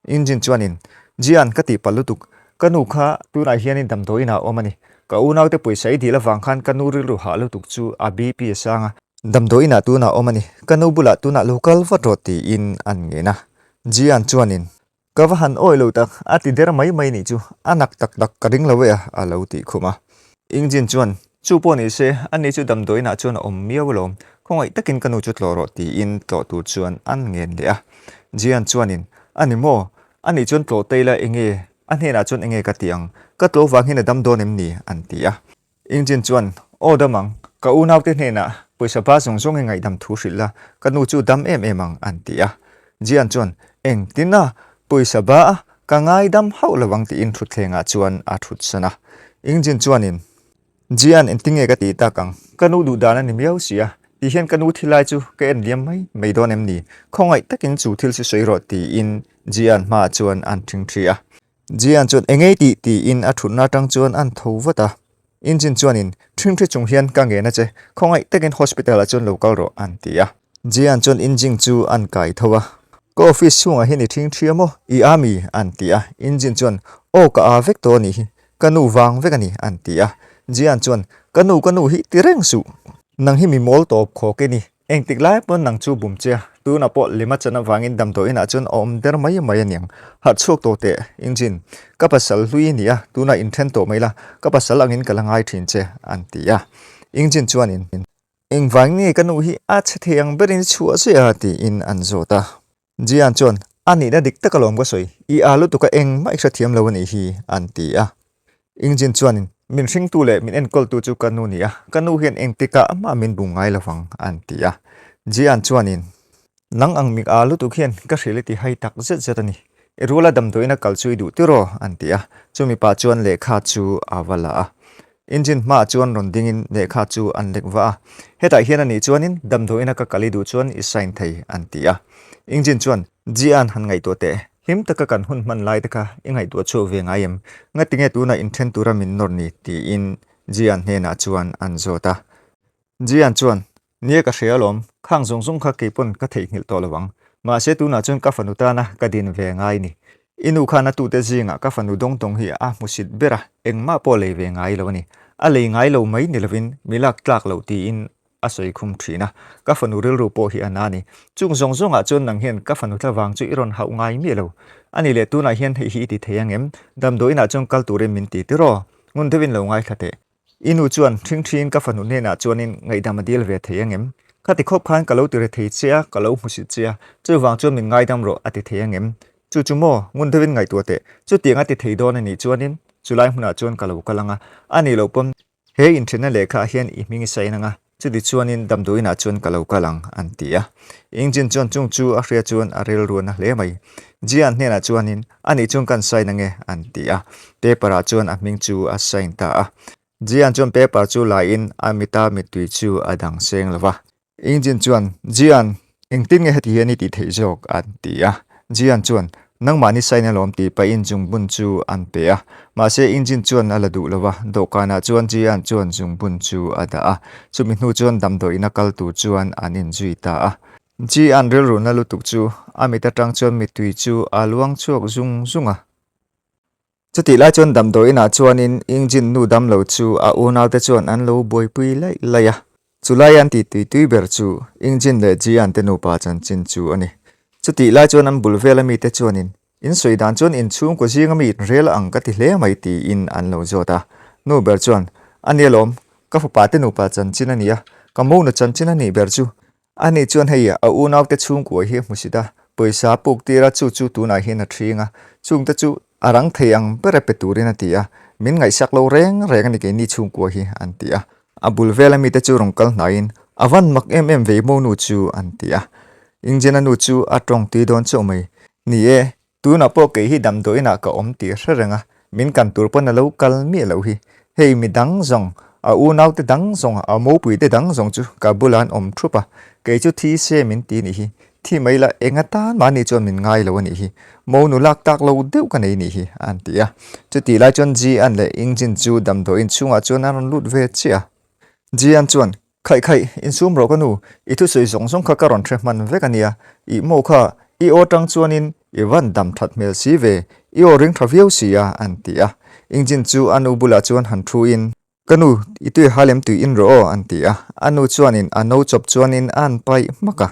Injin chuanin, Jian ka tihpalh lutuk, ka nu kha tunah hianin damdawiin ah a awm a ni. Ka unaute pawisa i dil avang khan ka nu rilru hah lutuk chu a BP a sang a. Damdawiin ah tunah a awm a ni, ka nu bulah tunah lo kal vat rawh tiin an ngen a. Jian chuanin, Ka va han awi lo tak, a ti der mai mai nih chu, a nak tak tak ka ring lo e a, a lo tih khum a. Engine chuan, Chu pawh ni se, ani chu damdawiinah chuan a awm miau alawm, khawngaih takin ka nu chu tlawh rawh tiin tlawh tur chuan an ngen leh a. Jian chuanin, A ni maw? Ani chuan tlawh ta ila enge? A hnenah chuan enge ka ti ang? Ka tlawh vang hian a dam dawn em ni? an ti a. Engine chuan, Aw dam ang, ka unaute hnenah pawisa ba zawng zawng i ngaihdam thu hrilh la, ka nu chu dam em em ang, an ti a. Jian chuan, Engtin a, pawisa ba a, ka ngaidam hauh lo ang tiin thutthlengah chuan a thutsan a. Engine chuanin, Jian engtin nge ka tih tak ang, ka nu duh dan a ni miau si a, ti hian ka nu thi lai chu ka en liam mai mai dawn em ni, khawngaih takin chu thil chu sawi rawh tiin Jian hmaah chuan an ṭhingṭhi a. Jian chuan engei tih tiin a thutna atang chuan an tho vat a. Engine chuanin ṭhingṭhi chung hian ka ngen a che, khawngaih takin hospital ah chuan lo kal rawh an ti a. Jian chuan engine chu an kai tho a. Ka office chhungah hian i ṭhingṭhi a maw? I â mi? an ti a. Engine chuan aw ka â vek tawh a nih hi, ka nu vang vek a ni an ti a. Jian chuan ka nu ka nu hi ti reng suh. Nang hi mi mawl tawp khawk i ni, Engtik lai pawn nang chu bum che a, tunah pawh lema chan avangin damdawiinah chuan a awm der mai mai a niang. Harh chhuak tawh teh, Engine, ka pasal hlui i ni a, tunah inthen tawh mai la, ka pasal angin ka la ngai thin che, an ti a. Engine chuanin, Engvangin nge ka nu hi a chhe thei ang berin i chhuah zui a? tiin an zawt a. Jian chuan, A nihna dik tak alawm ka sawi, i â lutuk a engmah i hrethiam lo a nih hi, an ti a. Engine chuanin, Min hringtu leh min enkawltu chu ka nu ni a, ka nu hian engtikah mah min bum ngai lo vang, an ti a. Jian chuanin, Nang ang mi â lutuk hian ka hrilh i ti hai tak zet zet a ni. I ruala damdawiin a kal chu i duh tiraw? an ti a. Chumi pah chuan lehkha chu a va la a. Engine hmaah chuan rawn dingin lehkha chu an lek va a, Hetah hian a nih chuanin damdawiina ka kal i duh chuan i sign thei, an ti a. Engine chuan, Jian han ngaihtuah teh, hlim taka kan hun hman lai te kha i ngaihtuah chhuak ve ngai em? Ngatinge tunah inthen tura min nawr ni? tiin Jian hnenah chuan an zawt a. Jian chuan, Nia ka hria alawm, khang zawng zawng kha kei pawn ka theihnghilh tawh lo ang. Mahse tunah chuan ka fanu tana ka din ve ngai ni. I nu khan a tute zingah ka fanu dawng dawng hi a hmusit ber a, engmah pawh lei ve ngai lo a ni. A lei ngai lo mai ni lovin mi lak tlak loh tiin a sawi khum thin a, ka fanu rilru pawh hi a na a ni. Chung zawng zawngah chuan nang hian ka fanu thlavang chu i rawn hauh ngai miah lo. A ni leh tunah hian hei hi i ti thei ang em? Damdawiinah chuan kal turin min ti tiraw? Ngun deuhin lo ngaithla teh. I nu chuan ṭhingṭhiin ka fanu hnenah chuanin ngaihdam a dil ve thei ang em? Khati khawp khan ka lo ti re thei che a, ka lo hmusit che a, chuvang chuan min ngaidam rawh a ti thei ang em? Chu chu maw, ngun deuhin ngaihtuah teh, chutiang a ti thei dawn a nih chuanin chulai hmunah chuan ka lo kal ang a, a nih loh pawn he inthenna lehkhaah hian i hming i sain ang a, chuti chuanin damdawiinah chuan ka lo kal ang, an ti a. Engine chuan chung chu a hria chuan a rilruan a hle mai. Jian hnenah chuanin, A nih chuan kan sign ange, an ti a. Paper-ah chuan a hming chu a sign ta a. Jian chuan paper chu laiin a mita mittui chu a dang seng lo va. Engine chuan, Jian, engtin nge heti hian i tih theih zawk? an ti a. Jian chuan, Nangmahni sign alawm tih pahin zungbun chu an pe a. Mahse engine chuan a la duh lo va, dawhkanah chuan Jian chuan zungbun chu a dah a. Chumi hnu chuan damdawiina kal tur chuan an inzui ta a. Jian rilruhna lutuk chu a mit atang chuan mittui chu a luang chhuak zung zung a. Chutih lai chuan damdawiinah chuanin engine nu damlo chu a unaute chuan an lo buaipui laih laih a. Chulai an tih tui tui ber chu engine leh Jian te nupa chanchin chu a ni. Chutih lai chuan an bul vela mite chuanin in sawi dan chuan inchhungkaw zinga mi rel ang ka ti hle mai tiin an lo zawt a. Nu ber chuan, A nia lawm, ka fapa te nupa chanchin a nia, ka monu chanchin a nih ber chu. Ani chuan hei a unaute chhungkua hi a hmusit a, pawisa a puk tir a, chu chu tunah hian a ṭhing a, chungte chu a rang thei ang ber a pe turin a ti a, min ngaihsak lo reng reng a ni keini chhungkua hi an ti a. A bul vela mite chu rawn kal hnaiin a van mak em em vei maw nu chu an ti a. Ingjena nu chu a tawng tui dawn chauh mai. Ni e, Tunah pawh kei hi damdawiinah ka awm tih hre reng a, min kan tur pawn a lo kal miah loh hi. Hei mi dang zawng, a unaute dang zawng, a mopuite dang zawng chu ka bulah an awm thup a, kei chu thi se min ti nih hi. Thi mai la, eng atan mahni chuan min ngai lo a nih hi. Mo nu lak tak lo deuh ka nei nih hi, an ti a. Chutih lai chuan Ji-an leh Yingjin chu damdawiin chhungah chuan an rawn lut ve chiah a. Ji-an chuan, Khaih khaih, insum rawh ka nu, i thusawi zawng zawng kha ka rawn hre hman vek a nia. Ih maw kha, i aw tang chuanin i van dam that hmel si ve, i aw ring tha viau si a, an ti a. Yingjin chu a nu bulah chuan han thuin, Ka nu, i tui ha lem tui in rawh aw, an ti a. A nu chuanin a no chawp chuanin a an paih hmak a.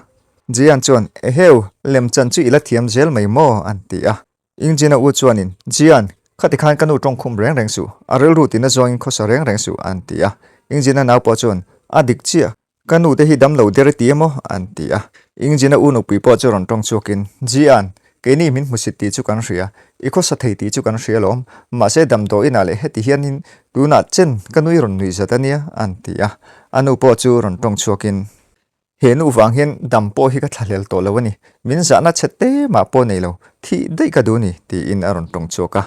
Jian chuan, Eheu, lemchan chu i la thiam zel mai maw? an ti a. Ingjina u chuanin, Jian, khati khan ka nu tawngkhum reng reng suh, a rilru tina zawngin khawsa reng reng suh, an ti a. Ingjina nau pawh chuan, A dik chiah, Ka nu te hi dam lo der ti emaw? an ti a. Ingjina u nupui pawh chu rawn tawng chhuakin, Jian, keini min hmusit tih chu kan hria, i khawsa thei tih chu kan hria alawm, mahse damdawiinah leh heti hianin tunah chen ka nui rawn nuih zat a nia, an ti a. A nu pawh chu rawn tawng chhuakin, He nu vang hian dam pawh hi ka thlahlel tawh lo a ni, min zahna chhe te mah pawh nei lo, thih daih ka duh ni, tiin a rawn tawng chhuak a.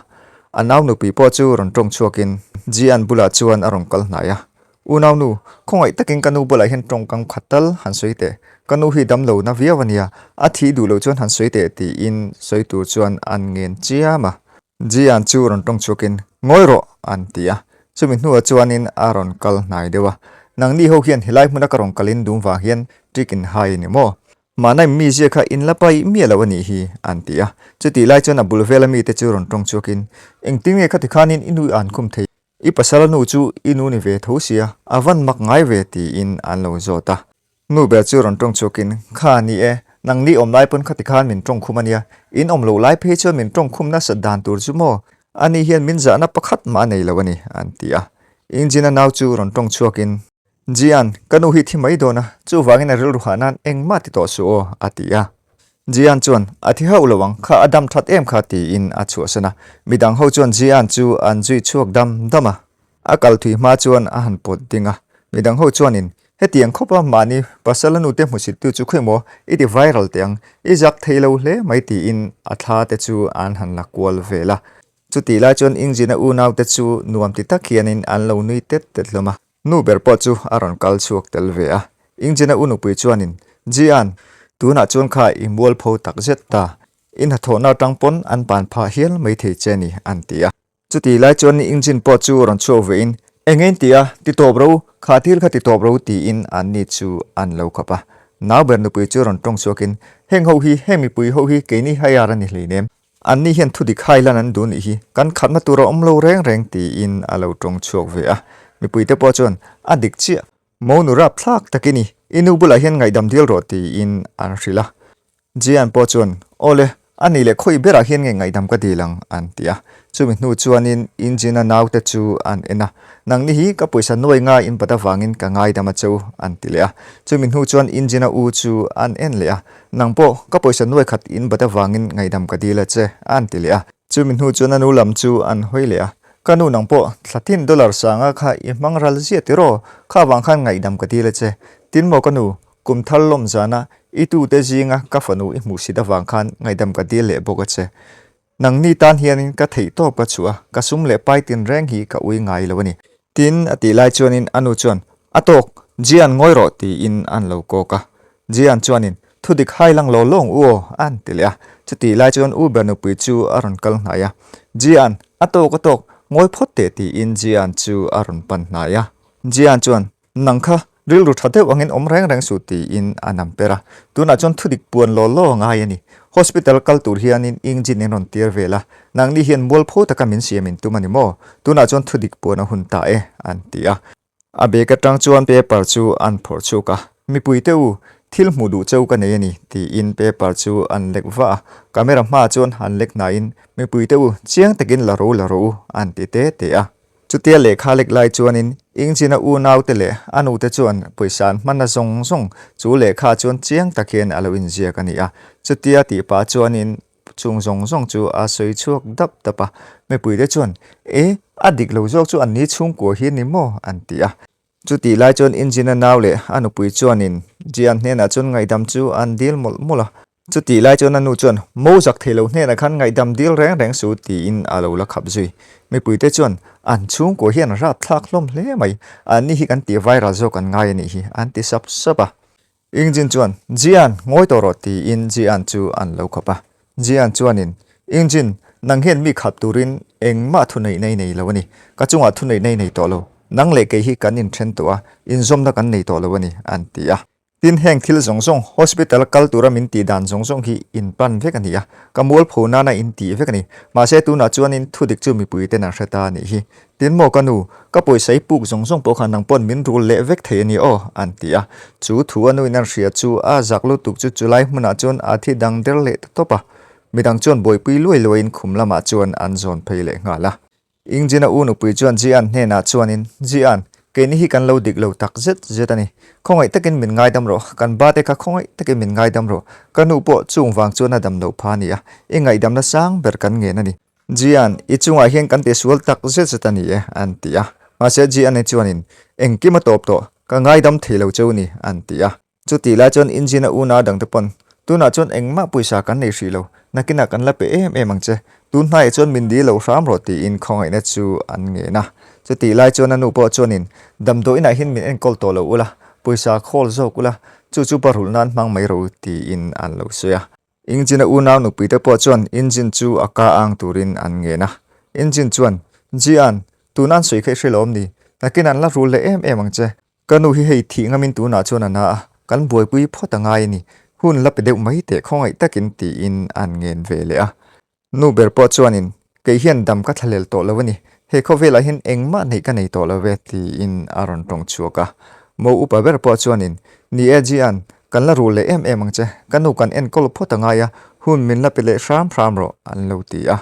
A nau nupui pawh chu rawn tawng chhuakin, Jian bulah chuan a rawn kal hnai a. Unaunu, khawngaih takin ka nu bulah hian tawngkam khat tal han sawi teh. Ka nu hi damlo na viau a nia, a thih duh loh chuan han sawi teh tiin sawi tur chuan an ngen chiam a. Jian chu rawn tawng chhuakin, Ngawi rawh! an ti a. Chumi hnuah chuanin a rawn kal hnai deuh a. Nangni ho hian helai hmuna ka rawn kalin dum vang hian ṭik in hai a ni maw? Mahna in mizia kha in la paih miah lo a nih hi, an ti a. Chutih lai chuan a bul vela mite chu rawn tawng chhuakin, Engtin nge khati khanin i nu an khum thei? I pasal nu chu i nu ni ve tho sia, a van mak ngai ve tiin an lo zawt a. Nu ber chu rawn tawng chhuakin, Kha ni e, nang ni awm lai pawn khati khan min tawng khum a nia, in awm loh lai phei chuan min tawng khum nasat dan tur chu maw? Ani hian min zahna pakhat mah a nei lo a ni, an ti a. Engine-a nau chu rawn tawng chhuakin, Jian, ka nu hi thi mai dawn a, chuvangin a rilru hah nan engmah ti tawh suh aw, a ti a. Jian chuan, A thi hauh lo ang, kha a dam that em kha, tiin a chhuahsan a. Midang ho chuan Jian chu an zui chhuak dam dam a. A kal thui hma chuan a han pawt ding a. Midang ho chuanin, Hetiang khawpa mahni pasal a nute hmusittu chu khawi maw i ti viral teh ang, i zak thei lo hle mai, tiin a thla te chu an han la kual vel a. Chutih lai chuan Ingjina unaute chu nuam ti tak hianin an lo nui tet tet hlawm a. Nu ber pawh chu a rawn kal chhuak tel ve a. Ingjina u nupui chuanin, Jian, tunah chuan kha i mualpho tak zet ta. I hnathawhna atang pawn an ban phah hial mai thei che ni, an ti a. Chutih lai chuan Ingjin pawh chu rawn chhuak vein, Eng nge in ti a? Ti tawp ro, kha thil kha ti tawp ro tiin anni chu an lo khap a. Nau ber nupui chu rawn tawng chhuakin, Heng ho hi, heng mipui ho hi keini haiar a ni hleinem. Anni hian thudik hai lan an duh nih hi, kan khatna tur a awm lo reng reng tiin a lo tawng chhuak ve a. Mipuite pawh chuan, A dik chiah, mo nu rap thlak tak i ni, i nu bulah hian ngaihdam dil rawh tiin an hrilh a. Jian pawh chuan, Aw le, a nih leh khawi berah hian nge ngaihdam ka dil ang an ti a. Chumi hnu chuanin Injin-a naute chu an en a, Nangni hi ka pawisa nuai nga in bat avangin ka ngaidam a che u an ti leh a. Chumi hnu chuan Injin-a u chu an en leh a, Nang pawh, ka pawisa nuai khat in bat avangin ngaihdam ka dil a che, a an ti leh a. Chumi hnu chuan a nu lam chu an hawi leh a, Ka nu nang pawh, thla tin dollar sanga kha i hmang ral ziah tiraw? Kha vang khan ngaihdam ka dil a che. Tin maw ka nu, kum thar lawm zana i tute zinga ka fanu i hmuh sit avang khan ngaihdam ka dil leh bawk a che. Nangni tan hianin ka theih tawp ka chhuah a, ka sum leh pai tinreng hi ka ui ngai lo a ni. Tin, a tih lai chuanin a nu chuan, A tawk, Jian ngawi rawh tiin an lo kawk a. Jian chuanin, Thudik hai lang lo lawng u aw, an ti leh a. Chutih lai chuan U ber nupui chu a rawn kal hnai a. Jian, a tawk a tawk, ngawi phawt teh tiin Jian chu a rawn pan hnai a. Jian chuan, Nang kha rilru tha deuh angin awm reng reng suh tiin a nam per a. Tunah chuan thudik puan law law a ngai a ni. Hospital kal tur hianin engine in rawn tir vel a, nangni hian mualpho taka min siam in tum a ni maw? Tunah chuan thudik puan a hun ta e, an ti a. A bag atang chuan paper chu an phawrh chhuk a, Mipuite u, thil hmuh duh cheu ka nei a ni, tiin paper chu an lek vah a. Camera hmaah chuan han lek hnaiin, Mipuite u, chiang takin la ro la rawh u, an ti te te a. Chutia lehkha lek lai chuanin Ingjina unaute leh a nute chuan pawisa an hmanna zawng zawng chu lehkha chuan chiang tak hian a lo inziak a ni a. Chutia tih pah chuanin chung zawng zawng chu a sawi chhuak dap dap a. Mipuite chuan, E, a dik lo zawk chu anni chhungkua hi a ni maw? an ti a. Chutih lai chuan Injina nau leh a nupui chuanin Jian hnenah chuan ngaihdam chu an dil mawlh mawlh a. Chutih lai chuan a nu chuan, Mo zak thei lo hnenah khan ngaihdam dil reng reng suh tiin a lo la khap zui. Mipuite chuan, An chhungkua hian rapthlak hlawm hle mai, anni hi kan tih viral zawk an ngai a nih hi, an ti sap sap a. Ingjin chuan, Jian, ngawi tawh rawh tiin Jian chu an lo khawp a. Jian chuanin, Ingjin, nang hian mi khap turin engmah thuneihna i nei lo a ni. Ka chungah thuneihna i nei tawh lo. Nang leh kei hi kan inthen tawh a, inzawmna kan nei tawh lo a ni, an ti a. Tin, heng thil zawng zawng, hospital kal tura min tih dan zawng zawng hi in pan vek a ni a, ka mualpho nana in tih vek a ni. Mahse, tunah chuanin thudik chu mipui ten an hre ta a nih hi. Tin maw ka nu, ka pawisa i puk zawng zawng pawh khan nang pawn min rul leh vek thei a ni aw, an ti a. Chu thu a nuin an hria chu a zak lutuk chu chulai hmunah chuan a thi dang der leh ta tawp a. Midang chuan buaipui luai luaiin khum lamah chuan an zawn phei leh nghal a. Ingjina u nupui chuan Jian hnenah chuanin, Jian, keini hi kan lo dik lo tak zet zet a ni. Khawngaih takin min ngaidam rawh, kan ba te kha khawngaih takin min ngaidam rawh. Ka nu pawh chung vang chuan a dam lo pha a ni a, i ngaihdamna sang ber kan ngen a ni. Jian, i chungah hian kan tisual tak zet zet a ni e, an ti a. Mahse Jian-i chuanin, Engkim a tawp tawh, ka ngaidam thei lo cheu ni, an ti a. Chutih lai chuan engine a unau dangte pawn, Tunah chuan engmah pawisa kan nei hrih lo, nakinah kan la pe em em ang che, tun hnaiah chuan min dil lo hram rawh tiin khawngaihna chu an ngen a. Chutih lai chuan a nu pawh chuanin, Damdawiinah hian min enkawl tawh lo ula, pawisa khawl zawk ula, chu chu parhulh nan hmang mai rawh u tiin an lo sawi a. Engine a unau nupuite pawh chuan engine chu a ka ang turin an ngen a. Engine chuan, Jian, tuna an sawi kha i hre lo awm ni? Nakin an la rul leh em em ang che. Ka nu hi hei thih ngamin tunah chuan a na a, kan buaipui phawt a ngai a ni. Hun la pe deuh mai teh khawngaih takin tiin an ngen ve leh a. Nu ber pawh chuanin, Kei hian dam ka thlalel tawh lo a ni, he khawvelah hian engmah neih ka nei tawh lo ve tiin a rawn tawng chhuak a. Mo upa ber pawh chuanin, Ni e Jian, kan la rul leh em em ang che, ka nu kan enkawl phawt a ngai a, hun min la pe leh hram hram rawh an lo ti a.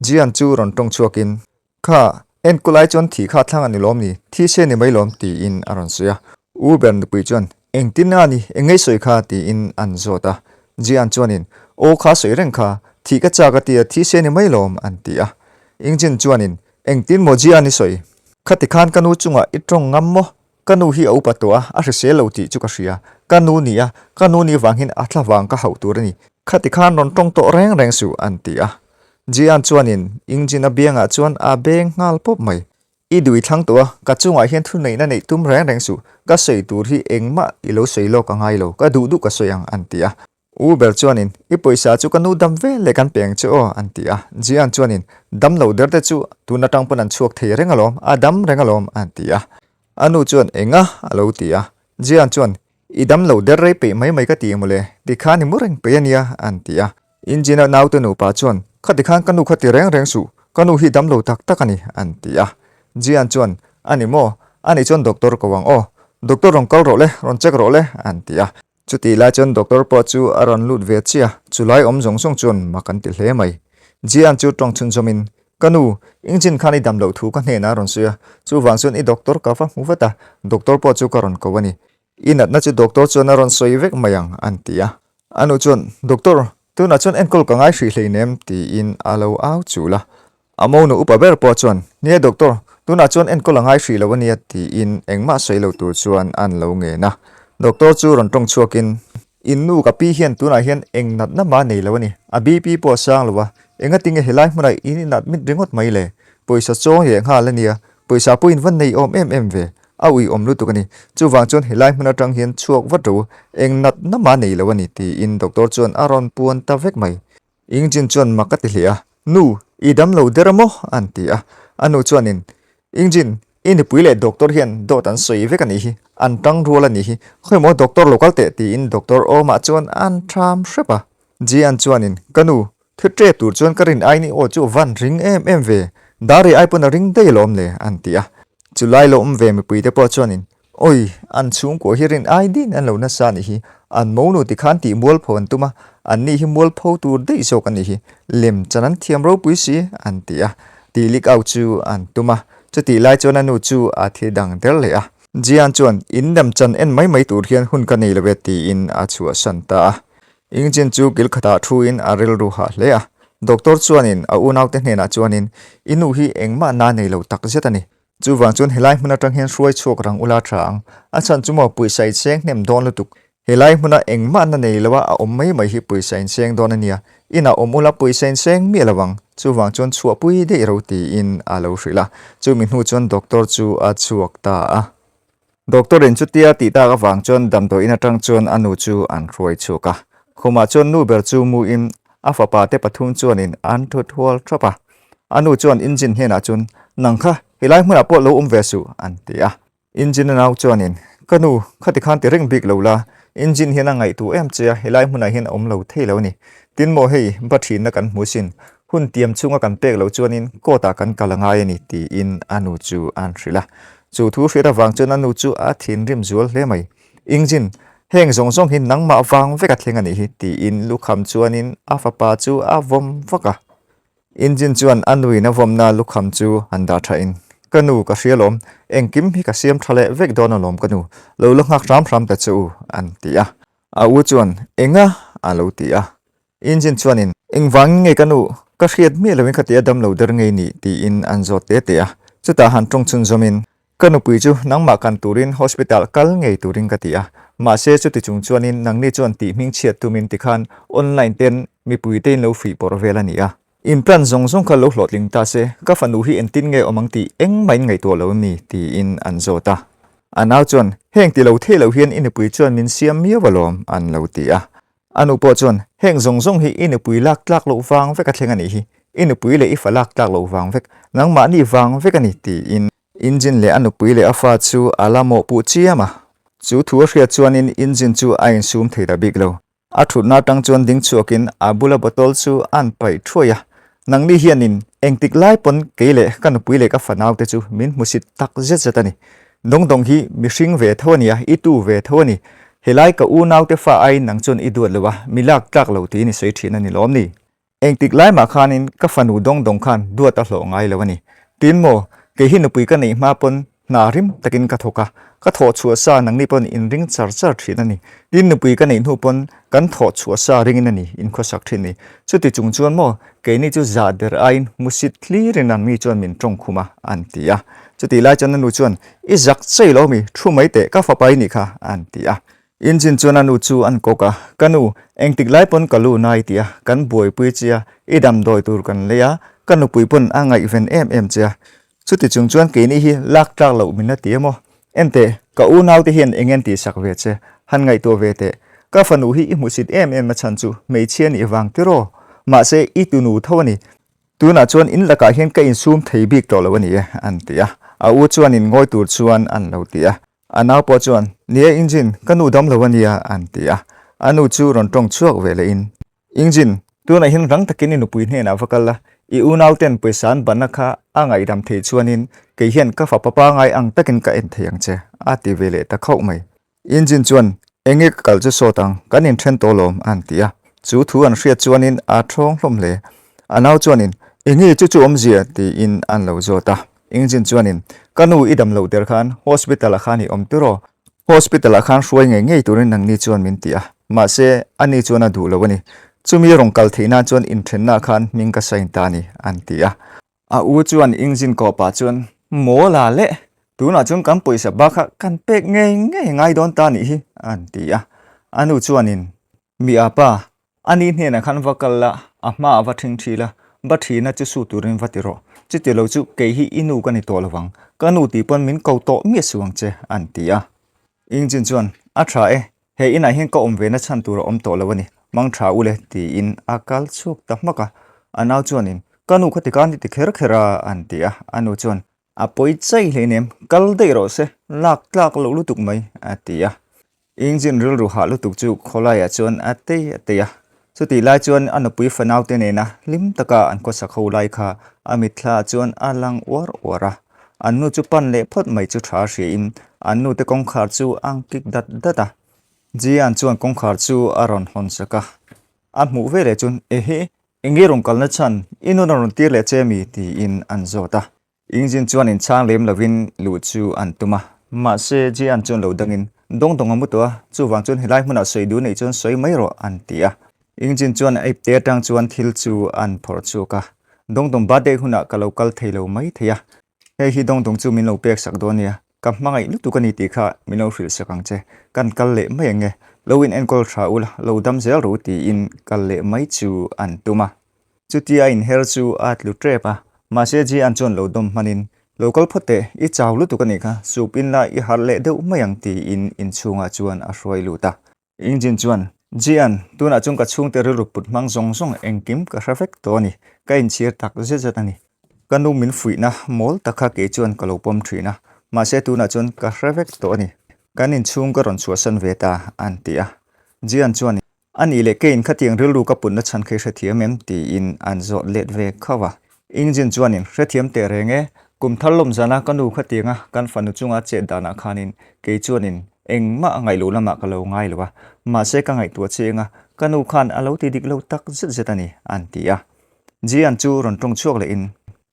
Jian chu rawn tawng chhuakin, Kha, enkawl ai chuan thih kha thlang a ni lawm ni, thi se ni mai lawm tiin a rawn sawi a. U ber nupui chuan, Engtin a ni, eng ngei sawi kha tiin an zawt a. Jian chuanin, Aw kha sawi reng kha, thih ka chak a tia thi se ni mai lawm an ti a. Ingjin chuanin, Engtin maw Jian i sawi? Khati khan ka nu chungah i tawng ngam maw? Ka nu hi a upa tawh a, a hrisel lo tih chu ka hria. Ka nu ni a, ka nu ni vangin a thla vang ka hauh tur a ni. Khati khan rawn tawng tawh reng reng suh, an ti a. Jian chuanin Ingjin a biangah chuan a beng nghal pawp mai. I dui thlang tawh a, ka chungah hian thuneihna neih tum reng reng suh. Ka sawi tur hi engmah i lo sawi lawk a ngai lo, ka duh duh ka sawi ang, an ti a. U ber chuanin, I pawisa chu ka nu dam vel leh kan pe ang che aw, an ti a. Jian chuanin, Dam lo der te chu tun atang pawn an chhuak thei reng alawm, a dam reng alawm, an ti a. A nu chuan, Enga? a lo ti a. Jian chuan, I dam lo der rei peih mai mai ka ti mawle, tikhan i mu reng peih a nia, an ti a. Injina naute nupa chuan, Khati khan ka nu kha ti reng reng suh, ka nu hi dam lo tak tak a ni, an ti a. Jian chuan, A ni maw? A nih chuan doctor ko ang aw. Doctor rawn kal rawh le, rawn check rawh le, an ti a. Chutih lai chuan doctor pawh chu a rawn lut ve chiah a, chulai awm zawng zawng chuan mak an ti hle mai. Jian chu tawng chhunzawmin, Ka nu, engine khan i dam loh thu ka hnenah a rawn sawi a, chuvang chuan i doctor ka va hmu vat a, doctor pawh chu ka rawn ko a ni. I natna chu doctor chuan a rawn sawi vek mai ang, an ti a. A nu chuan, Doctor, tunah chuan enkawl ka ngai hrih hleinem, tiin a lo au chul a. A monu upa ber pawh chuan, Nia doctor, tunah chuan enkawl a ngai hrih lo a nia tiin engmah sawi lo tur chuan an lo ngen a. Doctor chu rawn tawng chhuakin, In nu ka pi hian tunah hian eng natna mah nei lo a ni, a BP pawh a sang lo a, engatinge helai hmunah in inadmit ringawt mai le? Pawisa chawng leh nghal a nia, pawisa pawh in va nei awm em em ve, a ui awm lutuk a ni. Chuvang chuan helai hmun atang hian chhuak vat ro, eng natna mah nei lo a ni tiin doctor chuan a rawn puan ta vek mai. Ingjin chuan mak a ti hle a, Nu, i dam lo der a maw? an ti a. A nu chuanin, Ingjin, i nupui leh doctor hian dawt an sawi vek a nih hi, an tang rual a nih hi, khawi maw doctor lo kal teh tiin doctor awmah chuan an tham hrep a. Jian chuanin, Ka nu, thu ṭep tur chuan ka rin aiin i aw chu van ring em em ve, Dari ai pawn a ring daih alawm le, an ti a. Chulai lo awm ve mipuite pawh chuanin, Awi, an chhungkua hi rin ai din an lo nasa anih hi, an monu ti khan tih mualpho an tum a, anni hi mualpho tur daih zawk anih hi, lem chan an thiam ropui si, an ti a. Tih lik au chu an tum a, chutih lai chuan a nu chu a thi dang der leh a. Jian chuan, In lem chan en mai mai tur hian hun ka nei lo e, tiin a chhuahsan ta a. Ingjin chu kil khatah thuin a rilru hah hle a. Doctor chuanin a unaute hnenah chuanin, I nu hi engmah na nei lo takzet a ni. Chuvang chuan helai hmun atang hian hruai chhuak rang ula tha ang. A chhan chu maw pawisa inseng hnem dawn lutuk. Helai hmuna engmah na nei lo a a awm mai mai hi pawisa inseng dawn a nia. Inah awm ula pawisa inseng miah lo ang. Chuvang chuan chhuahpui daih ro tiin a lo hrilh a. Chumi hnu chuan doctor chu a chhuak ta a. Doctor in chutia tih tak avang chuan damdawiin atang chuan a nu chu an hruai chhuak a. Khumah chuan nu ber chu mu in a fapa te pathum chuanin an thut hual thap a. A nu chuan engine hnenah chuan, Nang kha helai hmunah pawh lo awm ve suh, an ti a. Engine a nau chuanin, Ka nu, khati khan ti reng bik lo la, engine hian a ngaihtuah em che a, helai hmunah hian a awm lo thei lo a ni. Tin maw hei, ba thinna kan hmu sin, hun tiam chhunga kan pek loh chuanin court ah kan kal a ngai a ni, tiin a nu chu an hrilh a. Chu thu hriat avang chuan a nu chu a thinrim zual hle mai. Engine, heng zawng zawng hi nangmah vang vek a thleng a nih hi, tiin lukham chuanin a fapa chu a vawm vak a. Engine chuan a nuin a vawmna lukham chu han dah thain, Ka nu, ka hria lawm, engkim hi ka siam tha leh vek dawn alawm ka nu, lo la nghak hram hram ta che u, an ti a. A u chuan, Enga? a lo ti a. Engine chuanin, Engvangin nge ka nu, ka hriat miah loin khatia dam lo der ngei ni? tiin an zawt te te a. Chutah han tawng chhunzawmin, Ka nupui chu nangmah kan turin hospital kal ngei turin ka ti a, mahse chuti chung chuanin nangni chuan tih hmingchhiat tumin tikhan online ten mipui te in lo fuih pawrh vel a ni a. In plan zawng zawng kha lo hlawhtling ta se, ka fanu hi entin nge awm ang tih engmah in ngaihtuah lo em ni? tiin an zawt a. A nau chuan, Heng ti lo thei lo hian i nupui chuan min siam miau alawm, an lo ti a. A nu pawh chuan, Heng zawng zawng hi i nupui lak tlak loh vang vek a thleng a nih hi, i nupui leh i fa lak tlak loh vang vek, nangmahni vang vek a ni, tiin. Engine leh a nupui leh a fa chu a la mawhpuh chiam a. Chu thu a hriat chuanin engine chu a insum thei ta bik lo. A thutna atang chuan ding chhuakin a bula bottle chu a'n paih thuai a. Nangni hianin engtik lai pawn kei leh ka nupui leh ka fanaute chu min hmusit tak zet zet a ni. Dawngdawng hi mihring ve tho a nia, i tu ve tho a ni. Helai ka unaute fa aiin nang chuan i duat lo a, mi lak tlak lo tiin i sawi thin a ni lawm ni? Engtik lai mah khanin ka fanu dawngdawng khan duat a hlawh ngai lo a ni. Tin maw, kei hi nupui ka neih hma pawn hna rim takin ka thawk a, ka thawh chhuah sa nangni pawn in ring char char thin a ni. Tin nupui ka neih hnu pawn kan thawh chhuah sa ringin a ni in khawsak thin ni. Chuti chung chuan maw, keini chu zah der aiin hmusit hlirin nangni chuan min tawng khum a, an ti a. Chutih lai chuan a nu chuan, I zak chei lo mi, thu mai teh, ka fapa i nih kha, an ti a. Engine chuan a nu chu an kawk a, Ka nu, engtik lai pawn ka lu nai ti a, kan buaipui che a, i damdawi tur kan lei a, ka nupui pawn a ngaihven em em che a. Chuti chung chuan keini hi lak tlak loh min la ti emaw? Enteh, ka unaute hian eng en tihsak ve che, han ngaihtuah ve teh. Ka fanu hi i hmuhsit em em a chhan chu hmeichhia nih vang tiraw? Mahse, i tunu tho a ni. Tunah chuan in lakah hian ka insum thei bik tawh lo a ni e, an ti a. A u chuan in ngawi tur chuan an lo ti a. A nau pawh chuan, Nia Engine, ka nu dam lo a nia, an ti a. A nu chu rawn tawng chhuak ve lehin, Engine, tunah hian rang takin i nupui hnenah va kal la, i unau ten pawisa an banna kha a ngaihdam thei chuanin kei hian ka fapa pangai ang takin ka en thei ang che, a ti ve leh ta khauh mai. Engine chuan, Enge ka kal chu sawt ang, kan inthen tawh lawm, an ti a. Chu thu an hriat chuanin a thawng hlawm hle. A nau chuanin, Enge chu chu awmzia? tiin an lo zawt a. Engine chuanin, Ka nu i dam loh der khan hospital ah khan i awm tiraw? Hospital ah khan hruai ngei ngei turin nangni chuan min ti a, mahse ani chuan a duh lo a ni. Chumi rawn kal theih nan chuan inthenna khan hming ka sign ta a ni, an ti a. A u chuan engine kawh pah chuan, Maw la le, tunah chuan kan pawisa bak kha kan pek ngei ngei ngai dawn ta nih hi, an ti a. A nu chuanin, Mi apa, ani hnenah khan va kal la, a hmaah va ṭhing ṭhi la, va ṭhina chu su turin va ti rawh. Chuti lo chu kei hi i nu ka ni tawh lo vang, ka nu tih pawn min ko tawh miah suh ang che, an ti a. Engine chuan, A ṭha e, he inah hian ka awm ve na chhan tur a awm tawh lo a ni, mang ṭha u le, tiin a kal chhuak ta hmak a. A nau chuanin, Ka nu kha tikhan i ti kher kher a, an ti a. A nu chuan, A pawi chai hleinem, kal daih rawh se, lak tlak loh lutuk mai, a ti a. Engine rilru hah lutuk chu khawlaiah chuan a tei a tei a. Chutih lai chuan a nupui fanaute nena hlim taka an khawsak ho lai kha a mitthla chuan a lang uar uar a. An nu chu pan leh phawt mai chu tha hriain an nute kawngkhar chu a kik dat dat a. Jian chuan kawngkhar chu a rawn hawn sak a. A hmuh veleh chuan, Ehe, enge rawn kalna chhan i nun a rawn tir leh che mi? tiin an zawt a. Engine chuan inchhang lem lovin luh chu an tum a, mahse Jian chuan lo dangin, Dawng dawng a mu tawh a, chuvang chuan helai hmunah sawi duh neih chuan sawi mai rawh, an ti a. Engine chuan a ipte atang chuan thil chu an phawrh chhuak a, Dawng dawng birthday hunah ka lo kal thei lo mai thei a, hei hi dawng dawng chu min lo pek sak dawn nia, ka hmangaih lutuk a ni tih kha min lo hrilh sak ang che, kan kal leh mai ang e, lo in enkawl tha ula, lo dam zel rawh u tiin kal leh mai chu an tum a. Chutia a inher chu a tlu tep a, mahse Jian chuan lo dawm hmanin, Lo kal phawt teh, i chau lutuk a nih kha, soup in la i harh leh deuh mai ang tiin inchhungah chuan a hruai lut a. Engine chuan, Jian, tunah chuan ka chhungte rilru put hmang zawng zawng engkim ka hre vek tawh a ni, ka inchhir tak zet zet a ni. Ka nu min fuihna mawl tak kha kei chuan ka lo pawm thin a, mahse tunah chuan ka hre vek tawh a ni. Kan inchhung ka rawn chhuahsan ve ta, an ti a. Jian chuan, A nih leh keiin khatiang rilru ka putna chhan kha i hrethiam em? tiin an zawt let ve khauh a. Engine chuanin, Hrethiam teh reng e, kum thar lawm zana ka nu khatianga kan fanu chunga chet danah khanin kei chuanin engmah a ngaih loh lamah ka lo ngai lo a, mahse ka ngaihtuah chiang a, ka nu khan a lo ti dik lo tak zet zet a ni, an ti a. Jian chu rawn tawng chhuak lehin,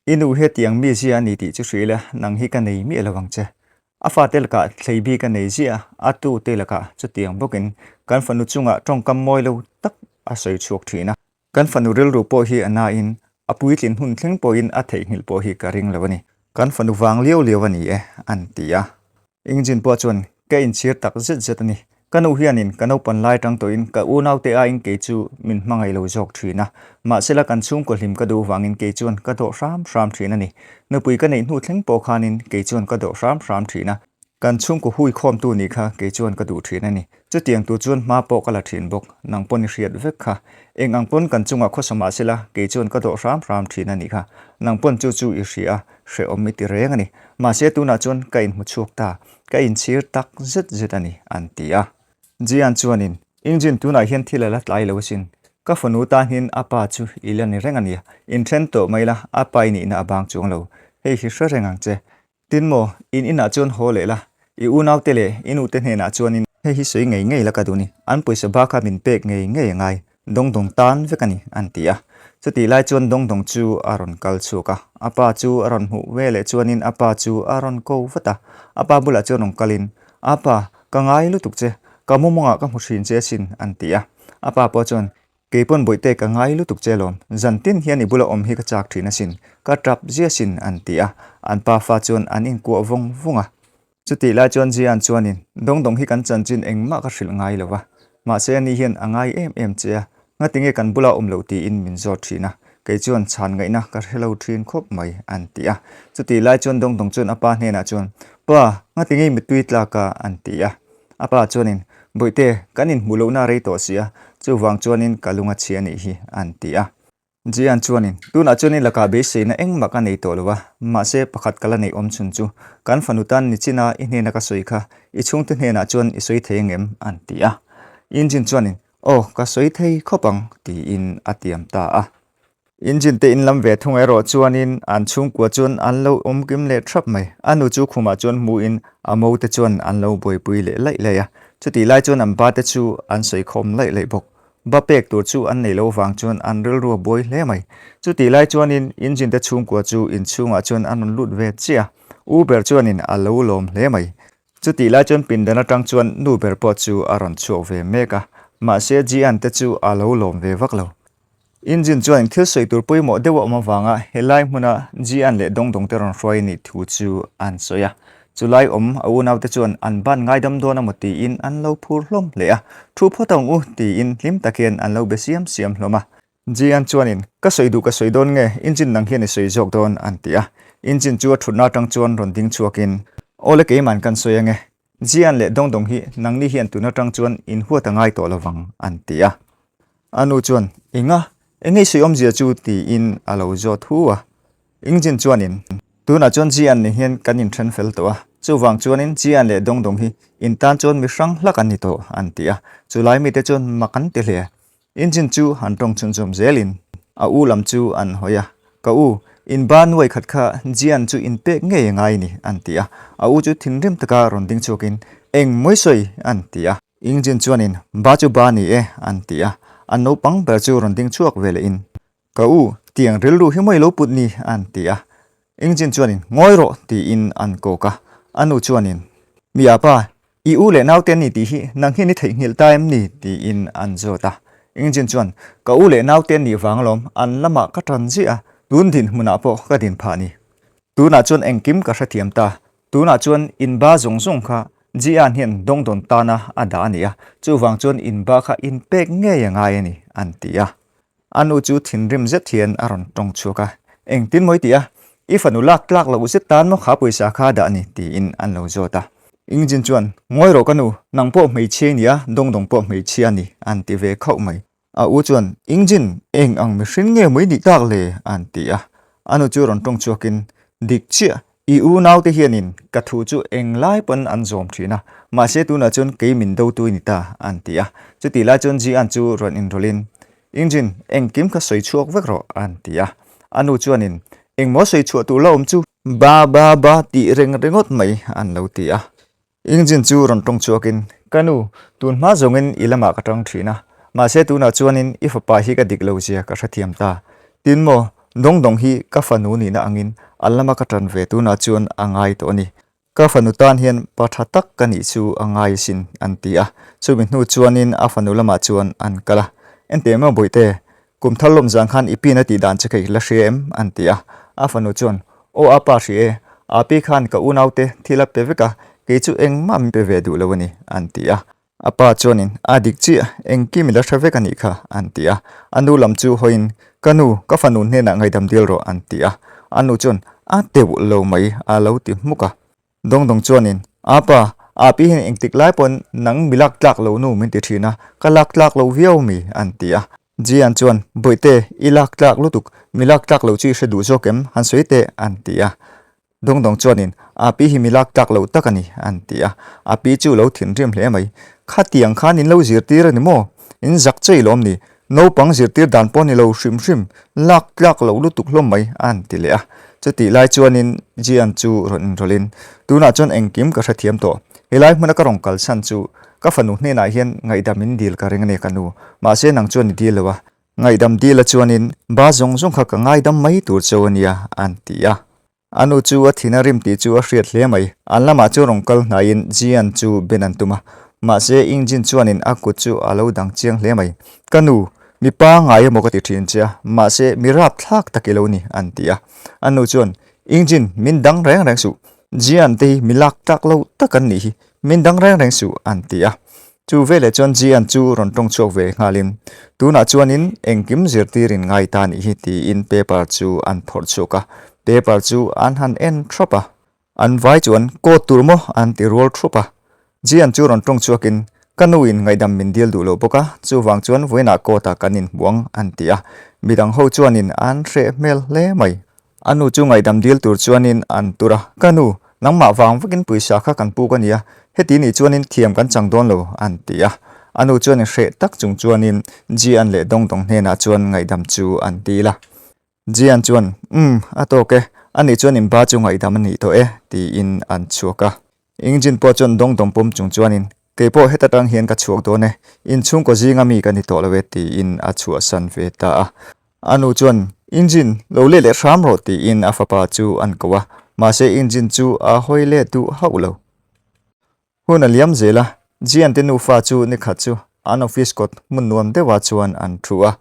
I nu hetiang mizia a ni tih chu hrilh a, nang hi ka nei miah lo ang che. A fate lakah thlei bik a nei ziah a, a tute lakah chutiang bawkin kan fanu chungah tawngkam mawi lo tak a sawi chhuak thin a. Kan fanu rilru pawh hi a nain a puitlin hun thleng pawhin a theihnghilh pawh hi ka ring lo a ni. Kan fanu vang liau liau a ni e, an ti a. Engine pawh chuan ka inchhir tak zet zet a ni. Ka nu hianin ka naupan lai tang tawhin ka unaute aiin kei chu min hmangaih lo zawk thin a. Mahsela kan chhungkaw hlim ka duh vangin kei chuan ka dawh hram hram thin a ni. Nupui ka neih hnu thleng pawh khanin kei chuan ka dawh hram hram thin a. Kan chhungkaw hui khawmtu nih kha kei chuan ka duh thin a ni. Chutiang tur chuan hma pawh ka la thin bawk. Nang pawn i hriat vek kha. Eng ang pawn kan chungah khawsa mah sela kei chuan ka dawh hram hram thin a nih kha. Nang pawn chu chu i hria a, hrehawm i ti reng a ni. Mahse tunah chuan ka inhmu chhuak ta. Ka inchhir tak zet zet a ni, an ti a. Jian chuanin, Engine tunah hian thil a la tlai lo asin. Ka fanu tan hian a pa chu i la ni reng a nia. Inthen tawh mai la, a pa i nihna a bang chuang lo. Hei hi hre reng ang che. Tin maw, in inah chuan haw leh la, i unaute leh i nute hnenah chuanin hei hi sawi ngei ngei la ka duh ni, an pawisa ba kha min pek ngei ngei a ngai. Dawngdawng tan vek a ni, an ti a. Chutih lai chuan Dawngdawng chu a rawn kal chhuak a, a pa chu a rawn hmuh ve leh chuanin a pa chu a rawn ko vat a. A pa bulah chuan rawn kalin, A pa, ka ngai lutuk che, ka mumawngah ka hmu thin che asin, an ti a. A pa pawh chuan, Kei pawn bawihte ka ngai lutuk che alawm, zan tin hian i bula awm hi ka chak thin asin, ka tap zia asin, an ti a. An pa fa chuan an inkuah vawng vawng a. Chutih lai chuan Jian chuanin, Dawngdawng hi kan chanchin engmah ka hrilh ngai lo va, mahse ani hian a ngai em em che a, ngatinge kan bula awm loh tiin min zawt thin a, kei chuan chhan ngaihna ka hre lo thin khawp mai, an ti a. Chutih lai chuan Dawngdawng chuan a pa hnenah chuan, Pa, ngatinge i mittui tlak a? an ti a. A pa chuanin, Bawihte, kan inhmuh lohna a rei tawh si a, chuvang chuanin ka lung a chhia anih hi, an ti a. Jian chuanin, Tunah chuan i lakah beiseina engmah ka nei tawh lo a, mahse pakhat ka la neih awm chhun chu kan fanu tan nichina i hnena ka sawi kha i chhungte hnenah chuan i sawi thei angem? an ti a. Engine chuanin, Aw, ka sawi thei khawp ang, tiin a tiam ta a. Engine te in lam ve thung erawh chuanin an chhungkua chuan an lo awm kim leh thap mai. A nu chu khumah chuan hmuin a mo te chuan an lo buaipui leh laih laih a. Chutih lai chuan an ba te chu an sawi khawm laih laih bawk. Ba pek tur chu an nei lo vang chuan an rilru a buai hle mai. Chutih lai chuanin engine te chhungkua chu inchhungah chuan an rawn lut ve chiah a, U ber chuanin a lo lawm hle mai. Chutih lai chuan pindan atang chuan nu ber pawh chu a rawn chhuak ve mek a, mahse Jian te chu a lo lawm ve vak lo. Engine chuan thil sawi tur pawimawh deuh a awm avanga helai hmuna Jian leh Dawngdawng te rawn hruai a nih thu chu an sawi a. Chulai awm a unaute chuan an ban ngaidam dawn amaw tiin an lo phur hlawm hle a, Thu phawt ang u tiin hlim tak hian an lo be siam siam hlawm a. Jian chuanin, Ka sawi duh ka sawi dawn nge, engine nang hian i sawi zawk dawn an ti a. Engine chu a thutna atang chuan rawn ding chhuakin, Awle keiman kan sawi ange, Jian leh Dawngdawng hi nangni hian tun atang chuan in huat a ngai tawh lovang an ti a. A nu chuan, Enga? Enge i sawi awmzia chu? tiin a lo zawt hu a. Ingjin chuanin, Tunah chuan Jian nen hian kan inthen fel tawh a, chuvang chuanin Jian leh Dawngdawng hi in tan chuan mi hrang hlak an ni tawh an ti a. Chulai mite chuan mak an ti hle. Engine chu han tawng chhunzawm zelin a u lam chu an hawi a, Ka u, in ba nuai khat kha Jian chu in pek ngei a ngai ni, an ti a. A u chu thinrim taka rawn ding chhuakin, Eng mawi sawi? an ti a. Engine chuanin, Ba chu ba ni e, an ti a. An naupang ber chu rawn ding chhuak ve lehin, Ka u, tiang rilru hi mawi lo put ni, an ti a. Engine chuanin, Ngawi rawh, tiin an kawk a. A nu chuanin, Mi apa, I u leh naute an ni tih hi nang hian i theihnghilh ta em ni? tiin an zawt a. Engine chuan, Ka u leh naute an nih vang alawm, an lamah ka tan ziah a, tun dinhmunah pawh ka din phah ni. Tunah chuan engkim ka hrethiam ta. Tunah chuan in ba zawng zawng kha Jian hian dawngdawn tana a dah a ni a, chuvang chuan in ba kha in pek ngei a ngai a ni, an ti a. A nu chu thinrim zet hian a rawn tawng chhuak a, Engtin mawi tih a? I fanu lak tlak loh zet tan maw kha pawisa kha dah ni? tiin an lo zawt a. Ingjin chuan, Ngawi rawh ka nu, nang pawh hmeichhia i ni a, Dawngdawng pawh hmeichhia a ni, an ti ve khauh mai. A u chuan, Ingjin, eng ang mihring nge mai nih tak le? an ti a. A nu chu rawn tawng chhuakin, Dik chiah, i unaute hianin ka thu chu eng lai pawn an zawm thin a, mahse tunah chuan kei min dotu i ni ta, an ti a. Chutih lai chuan Ji-an chu rawn inrawlhin, Ingjin, engkim kha sawi chhuak vek rawh, an ti a. A nu chuanin, Engmaw sawi chhuah tur la awm chu? Ba ba ba tih reng ringawt mai, an lo ti a. Engine chu rawn tawng chhuakin, Ka nu, tun hma zawngin i lamah ka tang thin a, mahse tunah chuanin i fapa hi ka dik lo zia ka hrethiam ta. Tin maw, Dawngdawng hi ka fanu nihna angin a lama ka tan ve tunah chuan a ngai tawh a ni. Ka fanu tan hian pa tha tak ka nih chu a ngai asin, an ti a. Chumi hnu chuanin a fanu lamah chuan an kal a. Enteh maw Bawihte, Kum thar lawm zan khan i pin a tih dan che kha i la hria em? an ti a. A fanu chuan, Aw a pa hria e, a pi khan ka unaute thil a pe vek a, kei chu engmah min pe ve duh lo a ni, an ti a. A pa chuanin, A dik chiah, engkim i la hre vek a nih kha, an ti a. A nu lam chu hawiin, Ka nu, ka fanu hnenah ngaihdam dil rawh, an ti a. A nu chuan, A teuh lo mai, a lo ti hmuk a. Dawngdawng chuanin, A pa, a pi hian engtik lai pawn nang mi lak tlak lo nu min ti thin a, ka lak tlak lo viau mi, an ti a. Jian chuan, Bawihte, i lak tlak lutuk, mi lak tlak lo chu i hre duh zawk em? Han sawi teh, an ti a. Dawngdawng chuanin, A pi hi mi lak tlak lo tak a ni, an ti a. A pi chu lo thinrim hle mai. Khatiang khan in lo zirtir a ni maw? In zak chei lawm ni? Naupang zirtir dan pawh ni lo hrim hrim, lak tlak loh lutuk hlawm mai a han ti leh a. Chutih lai chuanin Jian chu rawn inrawlhin, Tunah chuan engkim ka hrethiam tawh. Helai hmuna ka rawn kalsan chu ka fanu hnenah hian ngaihdam in dil ka ring a ni ka nu. Mahse nang chuan i dil lo a. Ngaihdam dila chuanin ba zawng zawng kha ka ngaidam mai tur cheu a nia, a han ti a. A nu chu a thin a rim tih chu a hriat hle mai. An lamah chu rawn kal hnaiin Jian chu ben an tum a. Mahse Ingjin chuanin a kut chu a lo dang chiang hle mai. Ka nu, mi pangngai emaw ka ti thin che a, mahse mi rapthlak tak i lo ni, an ti a. A nu chuan, Ingjin, min dang reng reng suh. Jian te hi mi lak tlak lo tak an nih hi, min dang reng reng suh, an ti a. Chu veleh chuan Jian chu rawn tawng chhuak ve nghalin, Tunah chuanin engkim zirtirin ngai ta nih hi tiin paper chu an phawrh chhuak a. Paper chu an han en thuap a. An vai chuan coat tur maw an ti rual thuap a. Jian chu rawn tawng chhuakin, Ka nuin ngaihdam min dil duh lo bawk a, chuvang chuan vawiinah coat ah kan inhmu ang an ti a. Midang ho chuanin an hreh hmel hle mai. A nu chu ngaihdam dil tur chuanin an tur a, Ka nu, nangmah vang vakin pawisa kha kan puk a nia, heti nih chuanin thiam kan chang dawn lo, an ti a. A nu chuanin hreh tak chung chuanin Jian leh Dawngdawng hnenah chuan ngaihdam chu an dil a. Jian chuan, Umm, a tawk e, ani chuan inba chu ngaihdam a nih tawh e, tiin an chhuak a. Ingjin pawh chuan Dawngdawng pawm chung chuanin, Kei pawh heta tang hian ka chhuak dawn e, inchhungkaw zinga mi ka ni tawh lo e, tiin a chhuahsan ve ta a. A nu chuan, Engine, lo let leh hram rawh tiin a fapa chu an ko a, mahse engine chu a hawi let duh hauh lo. Hun a liam zel a, Jian te nufa chu nikhat chu an office kawt hmun nuam deuhah chuan an thu a.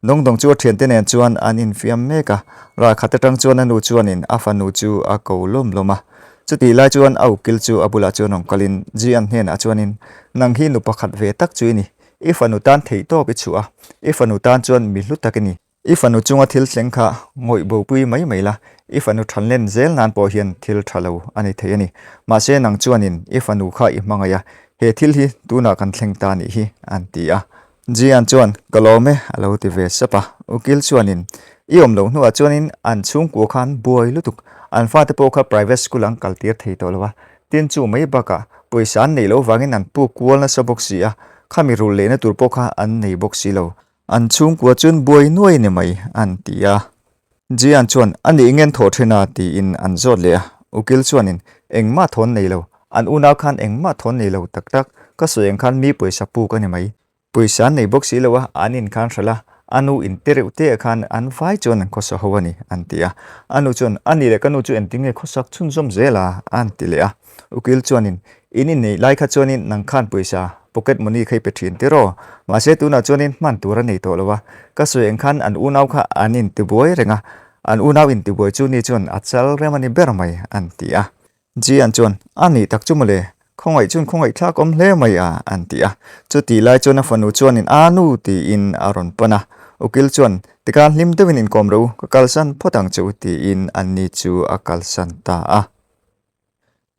Dawngdawng chu a thiante nen chuan an infiam mek a, ralkhat atang chuan a nu chuanin a fanu chu a ko lawm lawm a. Chutih lai chuan a ukil chu a bulah chuan rawn kalin Jian hnenah chuanin, Nang hi nu pakhat ve tak chu i ni, I fanu tan theihtawp i chhuah a, i fanu tan chuan mi hlu tak i ni. I fanu chunga thil thleng kha ngawih bopui mai mai la, i fanu thanlen zel nan pawh hian thil tha lo a ni thei a ni. Mahse nang chuanin i fanu kha i hmangaih a, he thil hi tunah kan thleng ta nih hi, an ti a. Jian chuan, Ka lawm e, a lo ti ve sap a. Ukil chuanin, I awm loh hnuah chuanin an chhungkua kha an buai lutuk, an fate pawh kha private school an kaltir thei tawh lo a, Tin chu mai bakah pawisa an neih loh vangin an puk kual nasa bawk si a, khami rulh lehna tur pawh kha an nei bawk si lo. An chhungkua chuan buai nuai ni mai an ti a. Jian chuan a nih ngen thawh then a tiin an zawt leh a. Ukil chuanin engmah thawn nei lo, an unau khan engmah thawn nei lo tak tak, ka sawi ang khan mi pawisa puk a ni mai. Pawisa an nei bawk si lo a, an in khan hralh a, a nu in te reuh te ah khan an vai chuan an khawsa ho a ni, an ti a. A nu chuan, A nih leh ka nu chu engtin nge khawsak chhunzawm zel a? an ti leh a. Ukil chuanin, In inneih lai kha chuanin nang khan pawisa, pocket money kha i pe thin tiraw? Mahse tunah chuanin hman tur a nei tawh lo a, ka sawi ang khan an unau kha an intibuai reng a, an unau intibuai chu ni chuan a chal rem a ni ber mai, an ti a. Jian chuan, A nih tak chu mawle, khawngaih chuan khawngaih thlak awm hle mai a, an ti a. Chutih lai chuan a fanu chuanin, A nu, tiin a rawn pan a. Ukil chuan, Tikhan hlim deuhin inkawm ro, ka kalsan phawt ang che u tiin anni chu a kalsan ta a.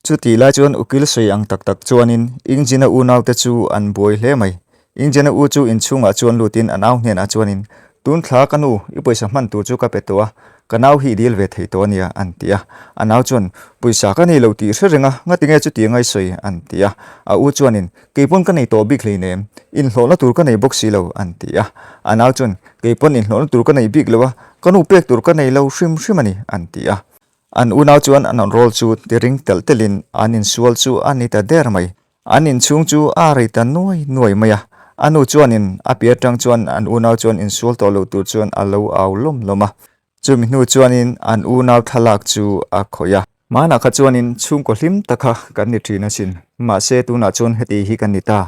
Chutih lai chuan ukil sawi ang tak tak chuanin Ingjina unaute chu an buai hle mai. Ingjina u chu inchhungah chuan lutin a nau hnenah chuanin, Tun thla ka nu, i pawisa hman tur chu ka pe tawh a, ka nau hi i dil ve thei tawh a nia, an ti a. A nau chuan, Pawisa ka nei lo tih hre reng a, ngatinge chuti angai sawi, an ti a. A u chuanin, Keipawn ka nei tawh bik hleinem, inhlawhna tur ka nei bawk si lo, an ti a. A nau chuan, Keipawn inhlawhna tur ka nei bik lo a, ka nu pek tur ka nei lo hrim hrim a ni, an ti a. An unau chuan an rawl chu ti ring telh telhin an insual chu a ni ta der mai. An inchhung chu a rei ta nuai nuai mai a. A nu chuanin a piah atang chuan an unau chuan insual tawh lo tur chuan a lo au lawm lawm a. Chumi hnu chuanin an unau thlalak chu a khawih a. Hmanah kha chuanin chhungkaw hlim tak kha kan ni thin asin. Mahse tunah chuan heti hi kan ni ta.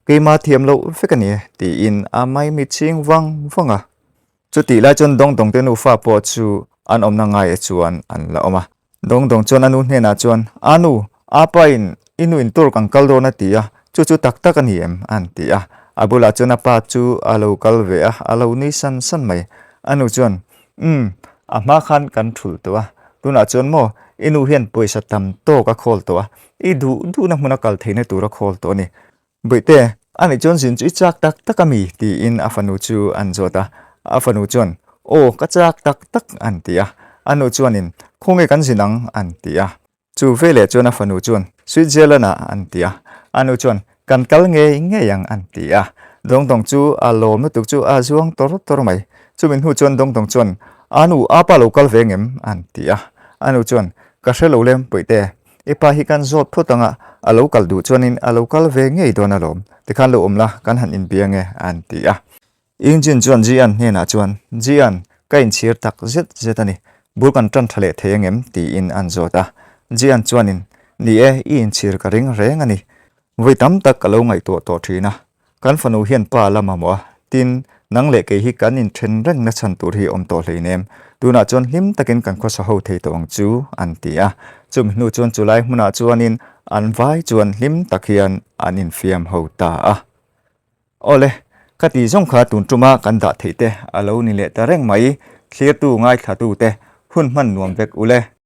Keimah thiam loh vek a ni e, tiin a maimit ching vang vang a. Chutih lai chuan Dawngdawng te nufa pawh chu an awmna ngai chuan an la awm a. Dawngdawng chuan a nu hnenah chuan, A nu, a pa in i nu in tur kan kal dawn a ti a, chu chu tak tak a ni em? an ti a. A bulah chuan a pa chu a lo kal ve a, a lo nui san san mai. A nu chuan, Umm, a hma khan kan thulh tawh a, tunah chuan maw i nu hian pawisa tam tawk a khawl tawh a, i duh duhna hmuna kal theihna tur a khawl tawh a ni. Bawihte, a nih chuan zin chu i chak tak tak a mi? tiin a fanu chu an zawt a. A fanu chuan, Aw, ka chak tak tak, an ti a. A nu chuanin, Khawnge kan zin ang? an ti a. Chu veleh chuan a fanu chuan, Switzerland-ah, an ti a. A nu chuan, Kan kal ngei ngei ang, an ti a. Dawngdawng chu a lawm lutuk chu a zuang tawr tawr mai. Chumi hnu chuan Dawngdawng chuan, A nu, a pa lo kal ve ngem? an ti a. A nu chuan, Ka hre lo lem, Bawihte. I pa hi kan zawt phawt ang a, a lo kal duh chuanin a lo kal ve ngei dawn alawm, tikhan lo awm la, kan han inbia nge, an ti a. Engine chuan Jian hnenah chuan, Jian, ka inchhir tak zet zet a ni, bul kan tan tha leh thei angem? tiin an zawt a. Jian chuanin, Ni e, i inchhir ka ring reng a ni. Vawi tam tak ka lo ngaihtuah tawh thin a, kan fanu hian pa la mamawh a, tin, nang leh kei hi kan inthen reng na chhan tur hi awm tawh hleinem, tunah chuan hlim takin kan khawsa ho thei tawh ang chu, an ti a. Chumi hnu chuan chulai hmunah chuanin an vai chuan hlim tak hian an infiam ho ta a. Awle, ka tih zawng kha tun tuma kan dah theih te a lo ni leh ta reng mai, thlirtu ngaithlatute hun hman nuam vek ule.